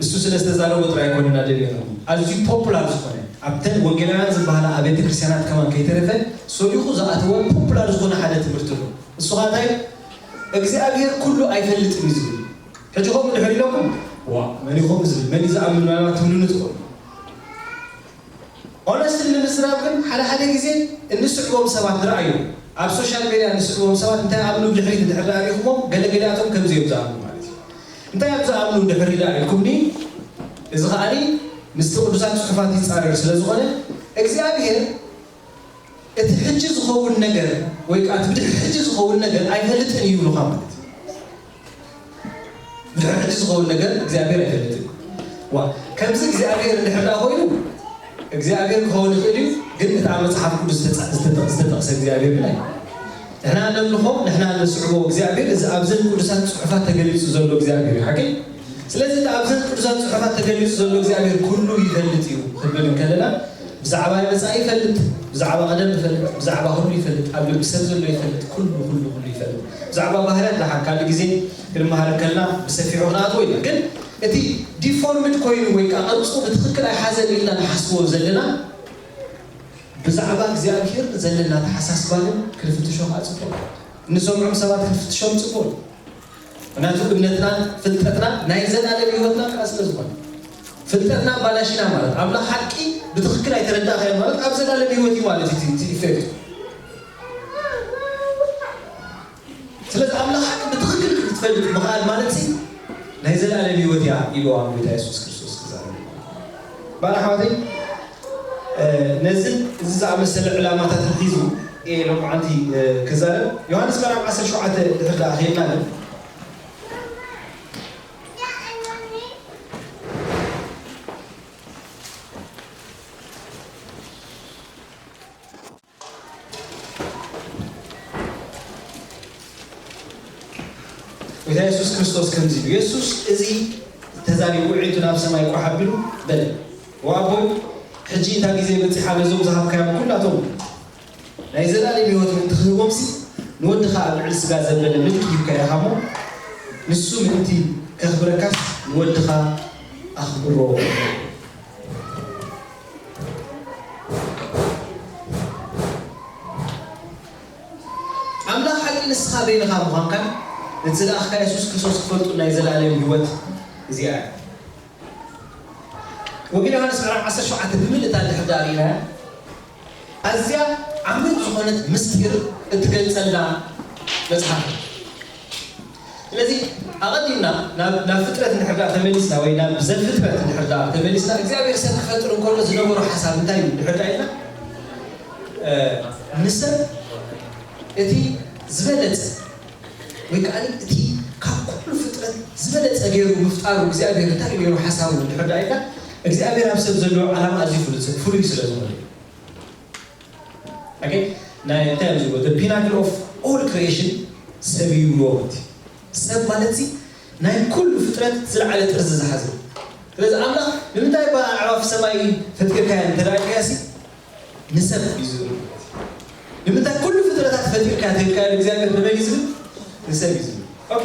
እሱ ስለ ዝተዛረቦ ጥራይ ኣይኮነን ኣደልየኹም ኣዝዩ ፖፑላር ዝኾነ ኣብተን ወንጌላውያን ዝበሃላ ኣብ ቤተ ክርስቲያናት ከማን ከይተረፈ ሰሊኹ ዝኣተወ ፖፑላር ዝኾነ ሓደ ትምህርቲ ኣሎ። እሱ ኸዓ እንታይ እግዚኣብሔር ኩሉ ኣይፈልጥን እዩ ዝብል። ሕጂ ከምኡ ድሕር ኢለኩም ዋ መን እዩ ከምኡ ዝብል መን እዩ ዝኣምን ምናልባት ትብሉኒ ትኽእሉ። ኦነስትሊ ንምዝራብ ግን ሓደ ሓደ ግዜ እንስዕቦም ሰባት ንርኣዩ ኣብ ሶሻል ሜድያ እንስዕቦም ሰባት እንታይ ኣምኑ ብድሕሪት እንድሕር ርኢኹሞም ገለገሊኣቶም ከምዚ እዮም ዝኣምኑ ማለት እዩ። እንታይ እዮም ዝኣምኑ እንድሕር ርኢኹምኒ እዚ ከዓኒ ምስቲ ቅዱሳት ፅሑፋት ይፃረር ስለ ዝኾነ እግዚኣብሔር እቲ ሕጂ ዝኸውን ነገር ወይ ከዓ እቲ ብድሕሪ ሕጂ ዝኸውን ነገር ኣይፈልጥን እዩ ይብሉኻ ማለት እዩ። ድሕሪ ሕጂ ዝኸውን ነገር እግዚኣብሔር ኣይፈልጥን። ዋ ከምዚ እግዚኣብሔር እንድሕር ደኣ ኮይኑ እግዚኣብሔር ክኸውን ይኽእል እዩ፣ ግን እቲ ኣብ መጽሓፍ ቅዱስ ዝተጠ- ዝተጠ- ዝተጠቕሰ እግዚኣብሔር ግን ኣይኮነን። ንሕና ነምልኾ ንሕና ንስዕቦ እግዚኣብሔር እዚ ኣብዘን ቅዱሳት ጽሑፋት ተገሊጹ ዘሎ እግዚኣብሔር እዩ። ሓቂ? ስለዚ እቲ ኣብዘን ቅዱሳት ጽሑፋት ተገሊጹ ዘሎ እግዚኣብሔር ኩሉ ይፈልጥ እዩ ክንብል እንከለና ብዛዕባ መጻኢ ይፈልጥ፣ ብዛዕባ ቀደም ይፈልጥ፣ ብዛዕባ ኩሉ ይፈልጥ፣ ኣብ ልቢ ሰብ ዘሎ ይፈልጥ፣ ኩሉ ኩሉ ኩሉ ይፈልጥ። ብዛዕባ ባህርያት ደሓን ካልእ ግዜ ክንመሃር ከለና ብሰፊሑ ክንኣትዎ ኢና። ግን እቲ ዲፎርምድ ኮይኑ ወይ ከዓ ቅርጹ ብትኽክል ኣይሓዘን ኢልና ንሓስቦ ዘለና ብዛዕባ እግዚኣብሔር ዘለና ተሓሳስባ ግን ክንፍትሾ ከዓ ጽቡቕ። እንሰምዖም ሰባት ክንፍትሾም ጽቡቕ። ምክንያቱ እምነትና ፍልጠትና ናይ ዘላለም ህይወትና ከዓ ስለ ዝኾነ ፍልጠትና ኣባላሽና ማለት ኣምላኽ ሓቂ ብትኽክል ኣይተረዳእካዮ ማለት ኣብ ዘላለም ህይወት እዩ ማለት እዩ እቲ ኢፌክት። ስለዚ ኣምላኽ ሓቂ ብትኽክል ክትፈልጥ ምኽኣል ማለት ሲ ናይ ዘላለም ህይወት እያ ኢሉ ኣብ ጎይታ የሱስ ክርስቶስ ክዛረብ ባና ሓዋተይ ነዝን እዚ ዝኣመሰለ ዕላማታትን ሒዙ እየ ሎምዓንቲ ክዛረብ። ዮሃንስ ምዕራፍ ዓሰርተ ሸውዓተ ድሕር ደኣ ኸይድና ግን ጎይታ የሱስ ክርስቶስ ከምዚ ኢሉ፣ የሱስ እዚ ተዛሪቡ ውዒቱ ናብ ሰማይ ቋሕ ኣቢሉ በለ፣ "ወኣቦይ፣ ሕጂ እታ ግዜ በጺሓ፣ ነዞም ዝሃብካዮም ኩላቶም ናይ ዘላለም ህይወት ምእንቲ ክህቦምሲ፣ ንወድኻ ኣብ ልዕሊ ስጋ ዘበለ ምልኪ ሂብካዮ ኢኻ እሞ፣ ንሱ ምእንቲ ከኽብረካስ ንወድኻ ኣኽብሮ።" ኣምላኽ ሓቂ ንስኻ በይንኻ ምዃንካን ነቲ ዝለኣኽካ የሱስ ክርስቶስ ክፈልጡ ናይ ዘላለም ህይወት እዚኣ እያ። ወንጌል ዮሃንስ ምዕራፍ ዓሰርተ ሸውዓተ ብምልእታ እንድሕር ደኣ ርኢናያ፣ ኣዝያ ዓሚቕ ዝኾነት ምስጢር እትገልጸልና መጽሓፍ እያ። ስለዚ ኣቐዲምና ናብ ናብ ፍጥረት እንድሕር ደኣ ተመሊስና ወይ ናብ ዘፍጥረት እንድሕር ደኣ ተመሊስና እግዚኣብሔር ሰብ ክፈጥር እንከሎ ዝነበሮ ሓሳብ እንታይ እዩ እንድሕር ደኣ ኢልና ንሰብ እቲ ዝበለጸ ወይ ከዓ እቲ ካብ ኩሉ ፍጥረት ዝበለጸ ገይሩ ምፍጣሩ እግዚኣብሔር እንታይ እዩ ነይሩ ሓሳቡ እንድሕር ደኣ ኢልና እግዚኣብሔር ኣብ ሰብ ዘለዎ ዓላማ ኣዝዩ ፍሉይ ስለ ዝኾነ እዩ። ኦኬ ናይ እንታይ እዮም ዝብሎ the pinnacle of all creation ሰብ እዩ ይብልዎ ማለት እዩ። ሰብ ማለት ሲ ናይ ኩሉ ፍጥረት ዝለዓለ ጥርዚ ዝሓዘ እዩ። ስለዚ ኣምላኽ ንምንታይ እባ ኣዕዋፍ ሰማይ ፈጢርካዮ እንተ ደኣ ኢልካዮ ሲ ንሰብ እዩ ዝብል ማለት እዩ። ንምንታይ ኩሉ ፍጥረታት ፈጢርካ ተልካዮ እግዚኣብሔር ንመን እዩ ዝብል ንሰብ እዩ ዝብል። ኦኬ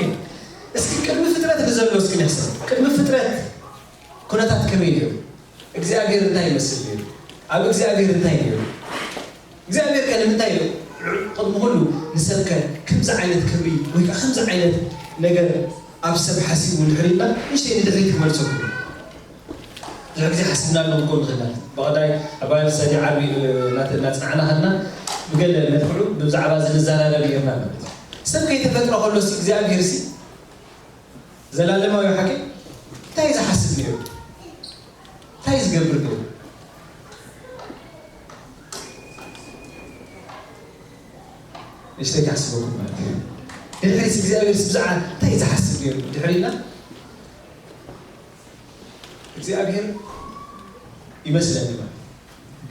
እስኪ ቅድሚ ፍጥረት ንዘሎ እስኪ ንሕሰብ። ቅድሚ ፍጥረት ኩነታት ከመይ ነይሩ? እግዚኣብሔር እንታይ ይመስል ነይሩ? ኣብ እግዚኣብሔር እንታይ ነይሩ? እግዚኣብሔር ከ ንምንታይ እዩ ቅድሚ ኩሉ ንሰብ ከ ከምዚ ዓይነት ክብሪ ወይ ከዓ ከምዚ ዓይነት ነገር ኣብ ሰብ ሓሲቡ ድሕሪ ኢልና ንእሽተይ ንድሕሪት ክመልሰኩም ብዙሕ ግዜ ሓሲብናሉ ክንኮን ንኽእል ኢና። ብቐዳይ ኣብ ባይብል ስተዲ ዓቢ እናጽናዕና ከድና ብገለ መልክዑ ብዛዕባ እዚ ንዘራረብ ነርና ማለት እዩ። ሰብ ከይተፈጥረ ከሎሲ እግዚኣብሔር ሲ ዘላለማዊ ሓቂ እንታይ እዩ ዝሓስብ ነይሩ? እንታይ እዩ ዝገብር ነይሩ? ንእሽተይ ክሕስበኩም ማለት እዩ። ንድሕሪት እግዚኣብሔር ብዛዕባ እንታይ እዩ ዝሓስብ ነይሩ? ድሕሪና እግዚኣብሔር ይመስለኒ ማለት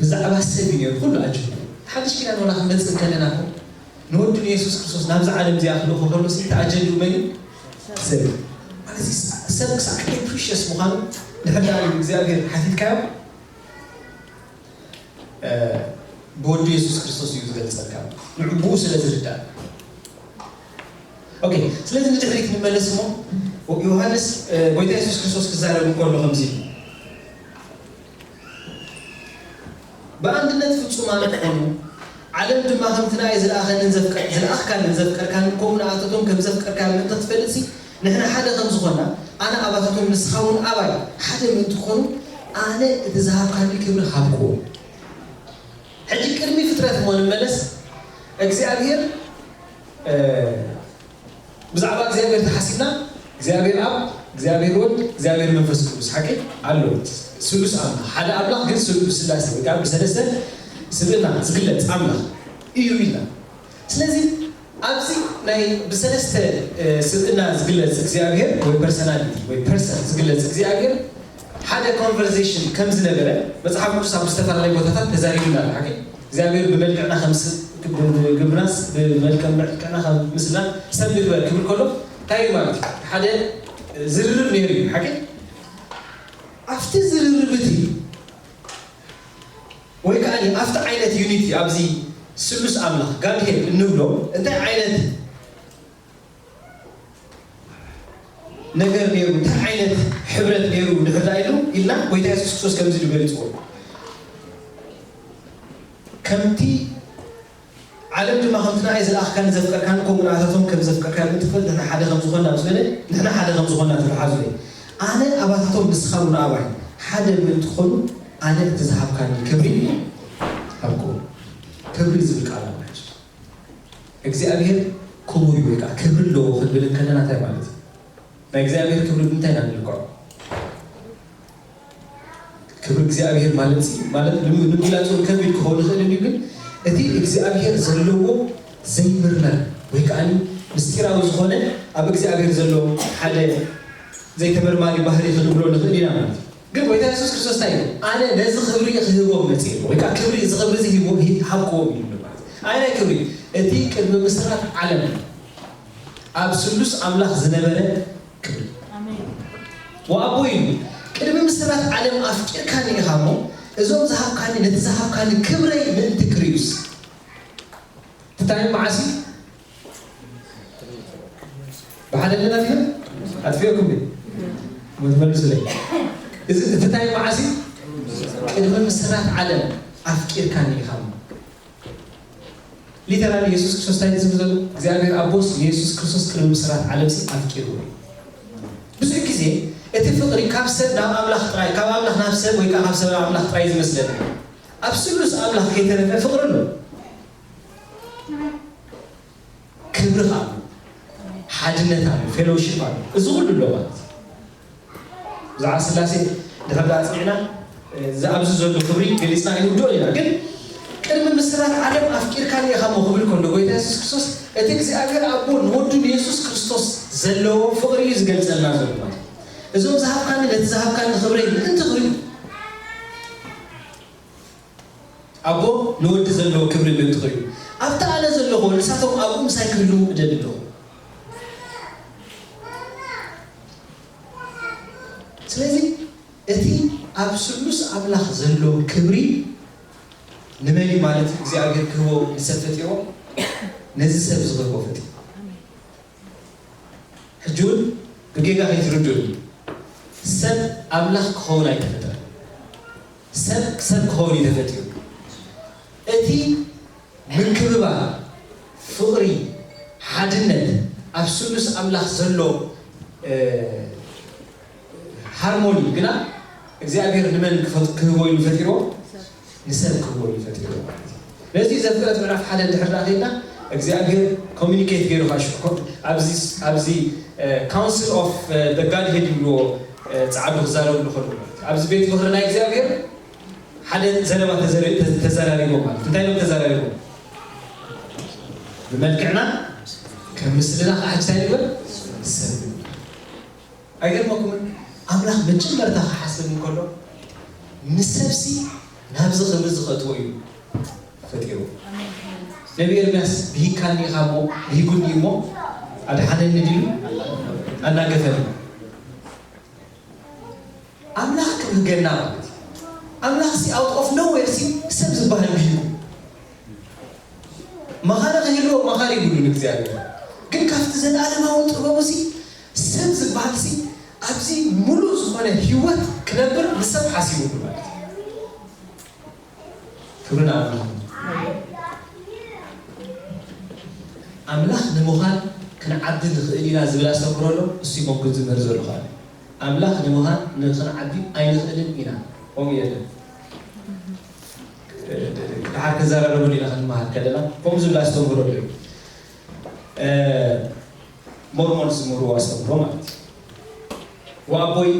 ብዛዕባ ሰብ እዩ ነይሩ ኩሉ ኣጀንዳ። ሓድሽ ኪዳን ዋላ ክንመጽእ ከለና እኮ ንወዱ ንየሱስ ክርስቶስ ናብዛ ዓለም እዚኣ ክልእኾ ከሎ ሲ እቲ ኣጀንድኡ መን እዩ? ሰብ እዩ። ማለት እዚ ሰብ ክሳዕ ክንደይ ፕሪሽስ ምዃኑ ድሕር ደኣ እግዚኣብሔር ሓቲትካዮ ብወዱ የሱስ ክርስቶስ እዩ ዝገልጸልካ። ንዕኡ ብኡ ስለ ዝርዳእ። ኦኬ ስለዚ ንድሕሪት ንመለስ እሞ ዮሃንስ ጎይታ የሱስ ክርስቶስ ክዛረብ እንከሎ ከምዚ ኢሉ ብኣንድነት ፍጹማን ክኾኑ ዓለም ድማ ከምቲ ንኣይ ዝለኣኸንን ዘፍቀ- ዝለኣኽካንን ዘፍቀርካንን ከምኡ ንኣተቶም ከም ዘፍቀርካ ምእንቲ ክትፈልጥሲ ንሕና ሓደ ከም ዝኾና ኣነ ኣባታቶም ንስኻ እውን ኣባይ ሓደ ምእንቲ ክኾኑ ኣነ እቲ ዝሃብካኒ ክብሪ ሃብክዎም። ሕጂ ቅድሚ ፍጥረት እሞ ንመለስ እግዚኣብሔር ብዛዕባ እግዚኣብሔር ተሓሲብና እግዚኣብሔር ኣብ እግዚኣብሔር ወልድ እግዚኣብሔር መንፈስ ቅዱስ ሓቂ ኣሎ ስሉስ ኣምላኽ ሓደ ኣምላኽ ግን ስሉ ብስላሴ ወይ ከዓ ብሰለስተ ስብእና ዝግለፅ ኣምላኽ እዩ ኢልና ስለዚ ኣብዚ ናይ ብሰለስተ ስብእና ዝግለጽ እግዚኣብሔር ወይ ፐርሰናሊቲ ወይ ፐርሰን ዝግለጽ እግዚኣብሔር ሓደ ኮንቨርሴሽን ከም ዝነበረ መጽሓፍ ቅዱስ ኣብ ዝተፈላለዩ ቦታታት ተዛሪቡና ኣሎ። ሓቂ እግዚኣብሔር ብመልክዕና ከም ግብርናስ ብመልክዕ መልክዕና ከም ምስልና ሰብ ንግበር ክብል ከሎ እንታይ እዩ ማለት እዩ? ሓደ ዝርርብ ነይሩ እዩ። ሓቂ ኣብቲ ዝርርብ እቲ ወይ ከዓ ኣብቲ ዓይነት ዩኒቲ ኣብዚ ስሉስ ኣምላኽ ጋድሄድ እንብሎ እንታይ ዓይነት ነገር ነይሩ እንታይ ዓይነት ሕብረት ነይሩ ንሕዳ ኢሉ ኢልና ጎይታ የሱስ ክርስቶስ ከምዚ ኢሉ ገሊፅዎ። ከምቲ ዓለም ድማ ከምቲ ንዓይ ዝለኣኽካኒ ዘፍቀርካኒ ከምኡ ንኣታቶም ከም ዘፍቀርካኒ ምእንቲ ክፈልጥ ንሕና ሓደ ከም ዝኾንና ምስ በለ ንሕና ሓደ ከም ዝኾንና ተተሓዙ ኣነ ኣባታቶም ንስኻ እውን ኣባይ ሓደ ምእንቲ ክኾኑ ኣነ እቲ ዝሃብካኒ ክብሪ ሃብክዎም። ክብሪ ዝብል ቃል ኣባይ እግዚኣብሔር ክቡር እዩ ወይ ከዓ ክብሪ ኣለዎ ክንብል እንከለና እንታይ ማለት እዩ? ናይ እግዚኣብሔር ክብሪ ብምንታይ ኢና ንልክዖ? ክብሪ እግዚኣብሔር ማለት ማለት ንምግላፁ ከቢድ ክኸውን ይኽእል እዩ ግን እቲ እግዚኣብሔር ዘለዎ ዘይምርመር ወይ ከዓ ምስጢራዊ ዝኾነ ኣብ እግዚኣብሔር ዘሎ ሓደ ዘይተመርማሪ ባህሪ ክንብሎ ንኽእል ኢና ማለት እዩ። ግን ጎይታ የሱስ ክርስቶስ እንታይ እዩ ኣነ ነዚ ክብሪ ክህቦም መፅእ ወይ ከዓ ክብሪ እዚ ክብሪ እዚ ሂቦም ሃብክዎም እዩ ማለት ኣይ ናይ ክብሪ እቲ ቅድሚ ምስራት ዓለም ኣብ ስሉስ ኣምላኽ ዝነበረ ክብሪ ወኣቦ ኢሉ ቅድሚ ምስራት ዓለም ኣፍቂርካኒ ኢኻ እሞ እዞም ዝሃብካኒ ነቲ ዝሃብካኒ ክብረይ ምእንቲ ክርዩስ ትታዮ መዓሲ ብሓደ ኣለና ዲና ኣጥፊኦኩም ሞ ትመልሱለይ እዚ ትታዮ መዓሲ ቅድሚ ምስራት ዓለም ኣፍቂርካኒ ኢኻ እሞ ሊተራሊ የሱስ ክርስቶስ እንታይ ዝብል ዘሎ እግዚኣብሔር ኣቦስ ንየሱስ ክርስቶስ ቅድሚ ምስራት ዓለምሲ ኣፍቂርዎ እዩ። ብዙሕ ግዜ እቲ ፍቕሪ ካብ ሰብ ናብ ኣምላኽ ጥራይ ካብ ኣምላኽ ናብ ሰብ ወይ ከዓ ካብ ሰብ ናብ ኣምላኽ ጥራይ ዝመስለና ኣብ ስሉስ ኣምላኽ ከይተረፈ ፍቕሪ ኣሎ። ክብሪ ኣሎ፣ ሓድነት ኣሎ፣ ፌሎሺፕ ኣሎ። እዚ ኩሉ ኣሎ ማለት ብዛዕባ ስላሴ ድሕር ዳ ኣፅኒዕና ኣብዚ ዘሎ ክብሪ ገሊፅና ኣይንውድኦን ኢና ግን ቅድሚ ምስራት ዓለም ኣፍቂርካኒ ኢኻ ሞ ክብል ከሎ ጎይታ የሱስ ክርስቶስ እቲ እግዚኣብሔር ኣቦ ንወዱ ንየሱስ ክርስቶስ ዘለዎ ፍቕሪ እዩ ዝገልፀልና ዘሎ ማለት እዞም ዝሃብካኒ ነቲ ዝሃብካኒ ክብረይ ምእንቲ ክብሪ ኣቦ ንወዲ ዘለዎ ክብሪ ምእንቲ ክብሪ ኣብቲ ኣነ ዘለኹ ንሳቶም ኣብኡ ምሳይ ክህልዉ እደሊ ኣለኹ ስለዚ እቲ ኣብ ስሉስ ኣምላኽ ዘሎ ክብሪ ንመን ማለት እግዚኣብሔር ክህቦ ንሰብ ፈጢሮ ነዚ ሰብ ዝኽህቦ ፈጢሮ ሕጂ እውን ብጌጋ ከይትርድኡኒ ሰብ ኣምላኽ ክኸውን ኣይተፈጠረ ሰብ ሰብ ክኸውን እዩ ተፈጢሩ እቲ ምክብባር ፍቕሪ ሓድነት ኣብ ስሉስ ኣምላኽ ዘሎ ሃርሞኒ ግና እግዚኣብሔር ንመን ክህቦ ኢሉ ፈጢርዎ ንሰብ ክህቦ ኢሉ ፈጢርዎ ማለት እዩ ነዚ ዘፍጥረት ምዕራፍ ሓደ እንድሕር ዳ ከይድና እግዚኣብሔር ኮሚኒኬት ገይሩ ካሽ ኣብዚ council of the godhead ይብልዎ ፃዕዱ ክዛረብሉ ከሉ ኣብዚ ቤት ምክሪ ናይ እግዚኣብሔር ሓደ ዘረባ ተዘራሪቦም ማለት እንታይ ሎም ተዘራሪቦም ብመልክዕና ከም ምስልና ከዓ እንታይ ንግበር ሰብ ኣይገርመኩምን ኣምላኽ መጀመርታ ክሓስብ እንከሎ ንሰብሲ ናብዚ ክብሪ ዝኸትዎ እዩ ፈጢሩ ነቢ ኤርምያስ ብሂካኒ ኢኻ እሞ ብሂጉኒ እሞ ኣድሓነኒ ድዩ ኣናገፈኒ ኣምላኽ ክብህገና ማለት እዩ ኣምላኽ ሲ out of nowhere ሲ ሰብ ዝበሃል ብሂጉ መኻሪ ክህልዎ መኻሪ ይብሉን እግዚኣብሔር ግን ካብቲ ዘለኣለማዊ ጥበቡ ሲ ሰብ ዝበሃል ሲ ኣብዚ ሙሉእ ዝኾነ ህይወት ክነብር ንሰብ ሓሲቡሉ ማለት እዩ ክብሪ ንኣምላኽ ኣምላኽ ንምዃን ክንዓቢ ንኽእል ኢና ዝብል ኣስተምህሮ ኣሎ እሱ ሞንኩ ዝምህር ዘሎ ከዓ ኣምላኽ ንምዃን ንኽንዓቢ ኣይንኽእልን ኢና ከምኡ የለን ድሓር ክዘራረበሉ ኢና ክንመሃር ከለና ከምኡ ዝብል ኣስተምህሮ ኣሎ ሞርሞን ዝምህርዎ ኣስተምህሮ ማለት እዩ ወኣቦይ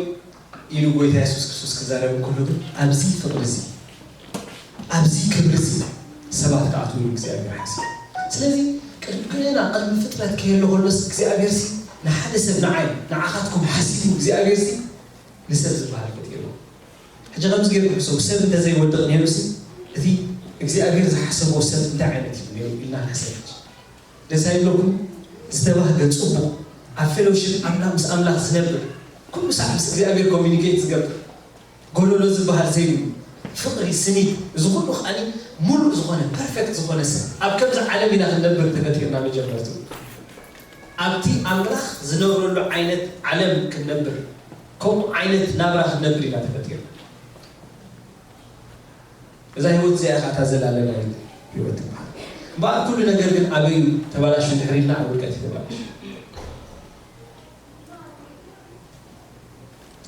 ኢሉ ጎይታ የሱስ ክርስቶስ ክዛረብ እንከሎ ግን ኣብዚ ፍቕሪ እዚ ኣብዚ ክብሪ እዚ ሰባት ክኣትዉ እዩ እግዚኣብሔር ሓሲቡ ስለዚ ቅድሚ ገና ቅድሚ ፍጥረት ከየሎ ከሎስ እግዚኣብሔር ሲ ንሓደ ሰብ ንዓይ ንዓኻትኩም ሓሲቡ እግዚኣብሔር ሲ ንሰብ ዝበሃል ፈጢሩ። ሕጂ ከምዚ ገይርኩም ሕሰቡ፣ ሰብ እንተዘይወድቕ ነይሩ ሲ እቲ እግዚኣብሔር ዝሓሰቦ ሰብ እንታይ ዓይነት እዩ ነይሩ ኢልና ንሕሰብ። ደስ ኣይብለኩም? ዝተባህገ ጽቡቕ ኣብ ፌሎሺፕ ኣምላኽ ምስ ኣምላኽ ዝነብር ኩሉ ሳዕ ምስ እግዚኣብሔር ኮሚኒኬት ዝገብር ጎደሎ ዝበሃል ዘይብሉ ፍቕሪ ስኒት እዚ ኩሉ ከዓኒ ሙሉእ ዝኾነ ፐርፌክት ዝኾነ ሰብ ኣብ ከምዚ ዓለም ኢና ክንነብር ተፈጢርና መጀመርቱ ኣብቲ ኣምላኽ ዝነብረሉ ዓይነት ዓለም ክንነብር ከምኡ ዓይነት ናብራ ክንነብር ኢና ተፈጢርና እዛ ህይወት እዚኣ ከዓ እታ ዘላለማዊት ህይወት ትበሃል እምበኣር ኩሉ ነገር ግን ኣበይ ተባላሹ ድሕሪልና ኣብ ውድቀት እዩ ተባላሹ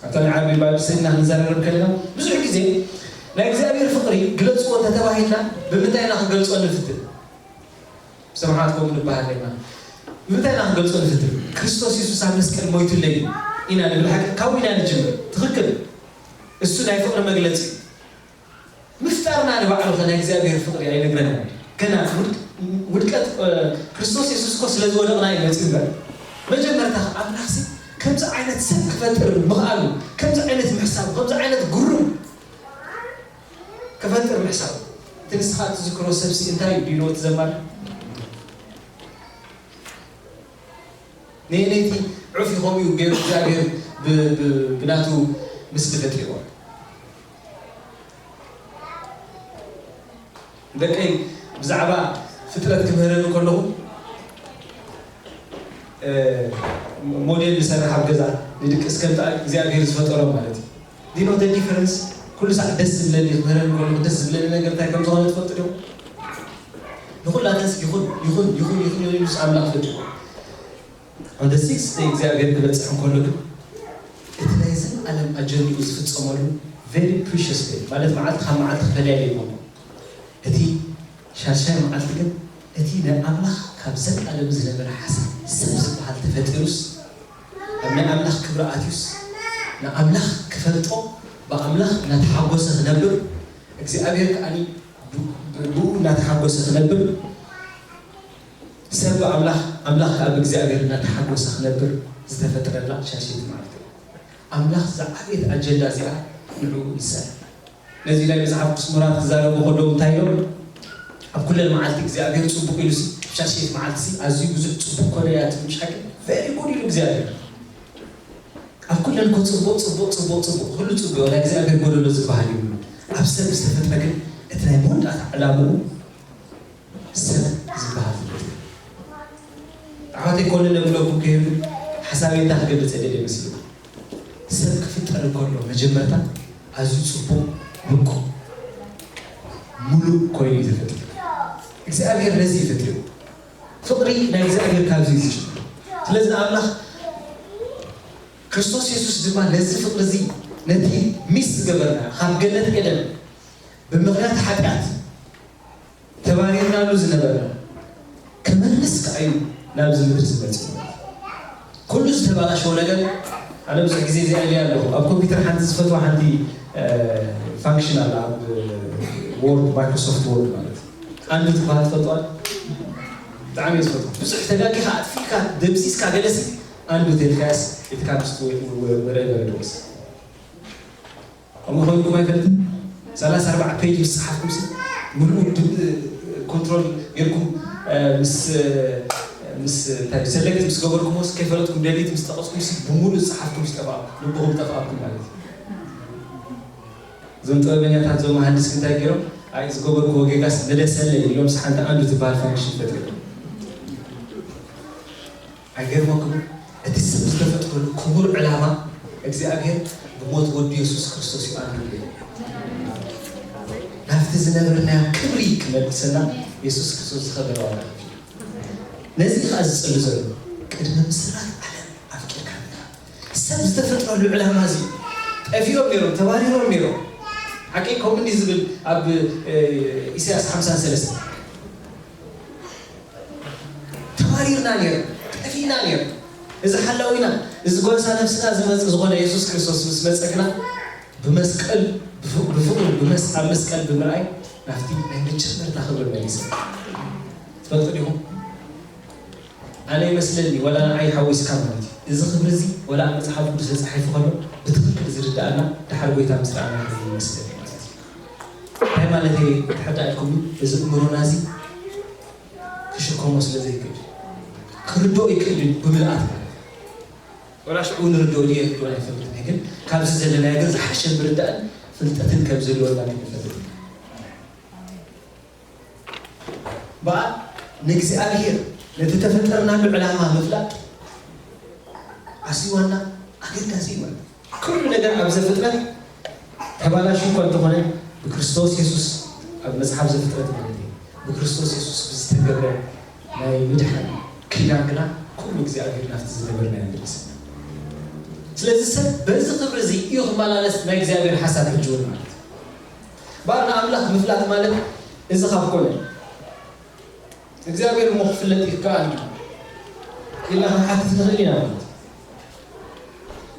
ኣብታ ናይ ዓርቢ ባይብል ስኢና ክንዘራረብ ከለና ብዙሕ ግዜ ናይ እግዚኣብሔር ፍቕሪ ግለፅዎ እንተተባሂልና ብምንታይ ኢና ክንገልፆ ንፍትን ብሰማዕትኩም ንበሃል ኣለና ብምንታይ ኢና ክንገልፆ ንፍትን ክርስቶስ የሱስ ኣብ መስቀል ሞይቱለይ ኢና ንብል ሓቂ ካብኡ ኢና ንጅምር ትኽክል እሱ ናይ ፍቕሪ መግለፂ ምፍጣርና ንባዕሉ ከ ናይ እግዚኣብሔር ፍቕሪ ኣይነግረና ገና ውድቀት ክርስቶስ የሱስ እኮ ስለ ዝወደቕና እዩ መፅኡ እምበር መጀመርታ ኣምላኽሲ ከምዚ ዓይነት ሰብ ክፈጥር ምኽኣሉ ከምዚ ዓይነት ምሕሳብ ከምዚ ዓይነት ግሩም ክፈጥር ምሕሳብ እቲ ንስኻ እትዝክሮ ሰብሲ እንታይ እዩ ዲልዎ ትዘማር ንየነይቲ ዑፍ ይኸምኡ ገይሩ እግዚኣብሔር ብናቱ ምስሊ ፈጢርዎ ደቀይ ብዛዕባ ፍጥረት ክምህረኒ ከለኹ ሞዴል ንሰርሕ ኣብ ገዛ ንድቅስ ከምቲ እግዚኣብሔር ዝፈጠሮ ማለት እዩ ዲኖ ደ ዲፈረንስ ኩሉ ሳዕ ደስ ዝብለኒ ክምህረኒ ከለኹ ደስ ዝብለኒ ነገር እንታይ ከም ዝኾነ ትፈልጡ ዲኹም ንኹላተስ ይኹን ይኹን ይኹን ይኹን ይኹን ምስ ኣምላኽ ፈጢሩ On the sixth day እግዚኣብሔር ክበፅሕ እንከሎ ግን እቲ ናይ ዘልኣለም ኣጀንድኡ ዝፍፀመሉ very precious day ማለት መዓልቲ ካብ መዓልቲ ክፈለያ ዘይኮኑ እቲ ሻድሻይ መዓልቲ ግን እቲ ናይ ኣምላኽ ካብ ዘልኣለም ዝነበረ ሓሳብ ሰብ ዝበሃል ተፈጢሩስ ኣብ ናይ ኣምላኽ ክብሪ ኣትዩስ ንኣምላኽ ክፈልጦ ብኣምላኽ እናተሓጎሰ ክነብር እግዚኣብሔር ከዓኒ ብኡ እናተሓጎሰ ክነብር ሰብ ብኣምላኽ ኣምላኽ ከዓ ብእግዚኣብሔር እናተሓጎሰ ክነብር ዝተፈጠረላ ሻድሸይቲ መዓልቲ ኣምላኽ ዝዓበየት ኣጀንዳ እዚኣ ንዕኡ ይሰር ነዚ ናይ መፅሓፍ ቅዱስ ምሁራት ክዛረቡ ከለዉ እንታይ ኢሎም ኣብ ኩለን መዓልቲ እግዚኣብሔር ፅቡቅ ኢሉ ሻድሸይቲ መዓልቲ ኣዝዩ ብዙሕ ፅቡቅ ኮነ እያ ትብል ሓቂ very good ኢሉ እግዚኣብሔር ኣብ ኩለን እኮ ፅቡቅ ፅቡቅ ፅቡቅ ፅቡቅ ኩሉ ፅቡቅ ናይ እግዚኣብሔር ጎደሎ ዝበሃል እዩ ኣብ ሰብ ዝተፈጥረ ግን እቲ ናይ መወዳእታ ዕላምኡ ሰብ ዝበሃል ትምህርቲ ኣሕዋተይ ኮነ ለብለኩም ከይዱ ሓሳበይ እንታይ ክገልፅ የደለ ይመስልኩም ሰብ ክፍጠር እንከሎ መጀመርታ ኣዝዩ ፅቡቅ ምቁ ሙሉእ ኮይኑ እዩ ተፈጢሩ እግዚኣብሔር ነዚ ይፈጢሩ ፍቕሪ ናይ እግዚኣብሔር ካብዚ እዩ ዝጅምር ስለዚ ንኣምላኽ ክርስቶስ የሱስ ድማ ነዚ ፍቕሪ እዚ ነቲ ሚስ ዝገበርና ካብ ገነት ኤደን ብምኽንያት ሓጢኣት ተባሪርናሉ ዝነበርና ክመልስ ከዓ እዩ ናብዚ ምድሪ ዝመፅእ ኩሉ ዝተባላሸወ ነገር ኣነ ብዙሕ ግዜ እዚኣ ኢለ ኣለኹ ኣብ ኮምፒተር ሓንቲ ዝፈትዋ ሓንቲ ፋንክሽን ኣላ ኣብ ወርድ ማይክሮሶፍት ወርድ ማለት ኣንዱ ትበሃል ትፈልጥዋ ብጣዕሚ እየ ዝፈትዋ ብዙሕ ተጋጊኻ ኣጥፊእካ ደምሲስካ ገለሲ ኣንዱ ተልካያስ እቲ ካብ ምስቲ ወረ በረድወስ ከምኡ ኮይንኩም ኣይፈልጥን ሰላሳ ኣርባዓ ፔጅ ምስ ፀሓፍኩም ሲ ምሉእ ውድብ ኮንትሮል ጌርኩም ምስ ምስ እንታይ ሰለክት ምስ ገበርኩምስ ከይፈለጥኩም ደሊት ምስ ጠቐስኩም ሲ ብምሉእ ዝፀሓፍኩም ዝጠፋ ልብኹም ጠፋኩም ማለት እዩ እዞም ጥበበኛታት ዞም መሃንድስ እንታይ ገይሮም ኣይ ዝገበርኩ ወጌጋስ መለሰለይ ኢሎም ሓንቲ ኣንዱ ዝበሃል ፋንክሽን ፈጢሮም ኣይገርመኩም እቲ ሰብ ዝተፈጥረሉ ክቡር ዕላማ እግዚኣብሔር ብሞት ወዱ የሱስ ክርስቶስ እዩ ኣንዱ ገይሩ ናብቲ ዝነበርናዮ ክብሪ ክመልሰና የሱስ ክርስቶስ ዝኸበረ ዋጋ ከፊሉ ነዚ ከዓ ዝፅሉ ዘሎ ቅድሚ ምስራት ዓለም ኣፍቂርካ ምድራ ሰብ ዝተፈጥረሉ ዕላማ እዚ ጠፊኦም ነይሮም ተባሪሮም ነይሮም ሓቂ ከምኡ እንዲ ዝብል ኣብ ኢሳያስ ሓምሳን ሰለስተን ተባሪርና ነይርና፣ ጠፊእና ነይርና። እዚ ሓላዊና፣ እዚ ጓሳ ነፍስና ዝመጽእ ዝኾነ የሱስ ክርስቶስ ምስ መጸ ግና ብመስቀል ብፍቕሩ ኣብ መስቀል ብምርኣይ ናብቲ ናይ መጀመርታ ክብሪ መሊሰ። ትፈልጡ ዲኹም? ኣነ ይመስለኒ፣ ወላ ንዓይ ሓዊስካ ማለት እዩ። እዚ ክብሪ እዚ ወላ ኣብ መጽሓፍ ቅዱስ ተጻሒፉ ከሎ ብትኽክል ዝርድኣና ድሓር ጎይታ ምስ ረኣና ይመስለኒ ማለት እዩ። እንታይ ማለት እየ? ተረዳእኩም? እዚ እምሮና እዚ ክሽከሞ ስለ ዘይክእል፣ ክርድኦ ይክእል እዩ ብምልኣት ማለት እዩ። ወላ ሽዑ ንርድኦ ድየ ርድኦ ኣይፈልጥን እየ፣ ግን ካብዚ ዘለናዮ ግን ዝሓሸ ምርዳእን ፍልጠትን ከም ዘለወና ግን ንፈልጥ ኢና። በኣ ንእግዚኣብሔር ነቲ ተፈጠርናሉ ዕላማ ምፍላጥ ኣስዋና ኣገዳሲ እዩ ማለት እዩ። ኩሉ ነገር ኣብ ዘፍጥረት ተባላሹ እኳ እንተኾነ ብክርስቶስ የሱስ፣ ኣብ መጽሓፍ ዘፍጥረት ማለት እዩ፣ ብክርስቶስ የሱስ ብዝተገብረ ናይ ምድሓን ኪዳን ግና ኩሉ እግዚኣብሔር ናብቲ ዝነበርናዮ መለሰና። ስለዚ ሰብ በዚ ክብሪ እዚ እዩ ክመላለስ ናይ እግዚኣብሔር ሓሳብ ሕጂ እውን ማለት እዩ። ባር ንኣምላኽ ምፍላጥ ማለት እዚ ካብ ኮነ እግዚኣብሔር እሞ ክፍለጥ ይከኣል እዩ ኢልና ክንሓትት ንኽእል ኢና ማለት እዩ።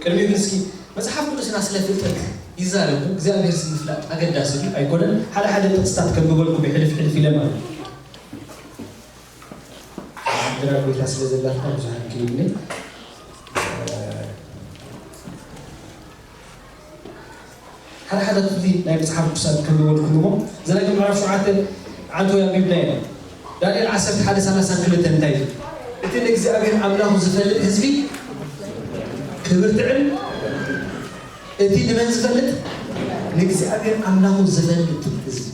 ቅድሚኡ ግን እስኪ መጽሓፍ ቅዱስና ስለ ፍልጠት ይዛረብ። እግዚኣብሔር ስለ ምፍላጥ ኣገዳሲ ድዩ ኣይኮነን? ሓደ ሓደ ጥቕስታት ከንብበልኩም ሕልፍ ሕልፍ ኢለ ማለት እዩ። እንጀራ ጎይታ ስለ ዘላትና ብዙሕ ኣይከይድን። ሓደ ሓደ ክፍሊ ናይ መጽሓፍ ቅዱሳት ከንብበልኩም እሞ፣ ዘዳግም ምዕራፍ ሸውዓተ ዓንቶ ኣንቢብና ኢና። ዳንኤል ዓሰርተ ሓደ ሰላሳ ክልተ እንታይ እዩ? እቲ ንእግዚኣብሔር ኣምላኹ ዝፈልጥ ህዝቢ ክብርትዕን፣ እቲ ንመን ዝፈልጥ? ንእግዚኣብሔር ኣምላኹ ዝፈልጥ ህዝቢ።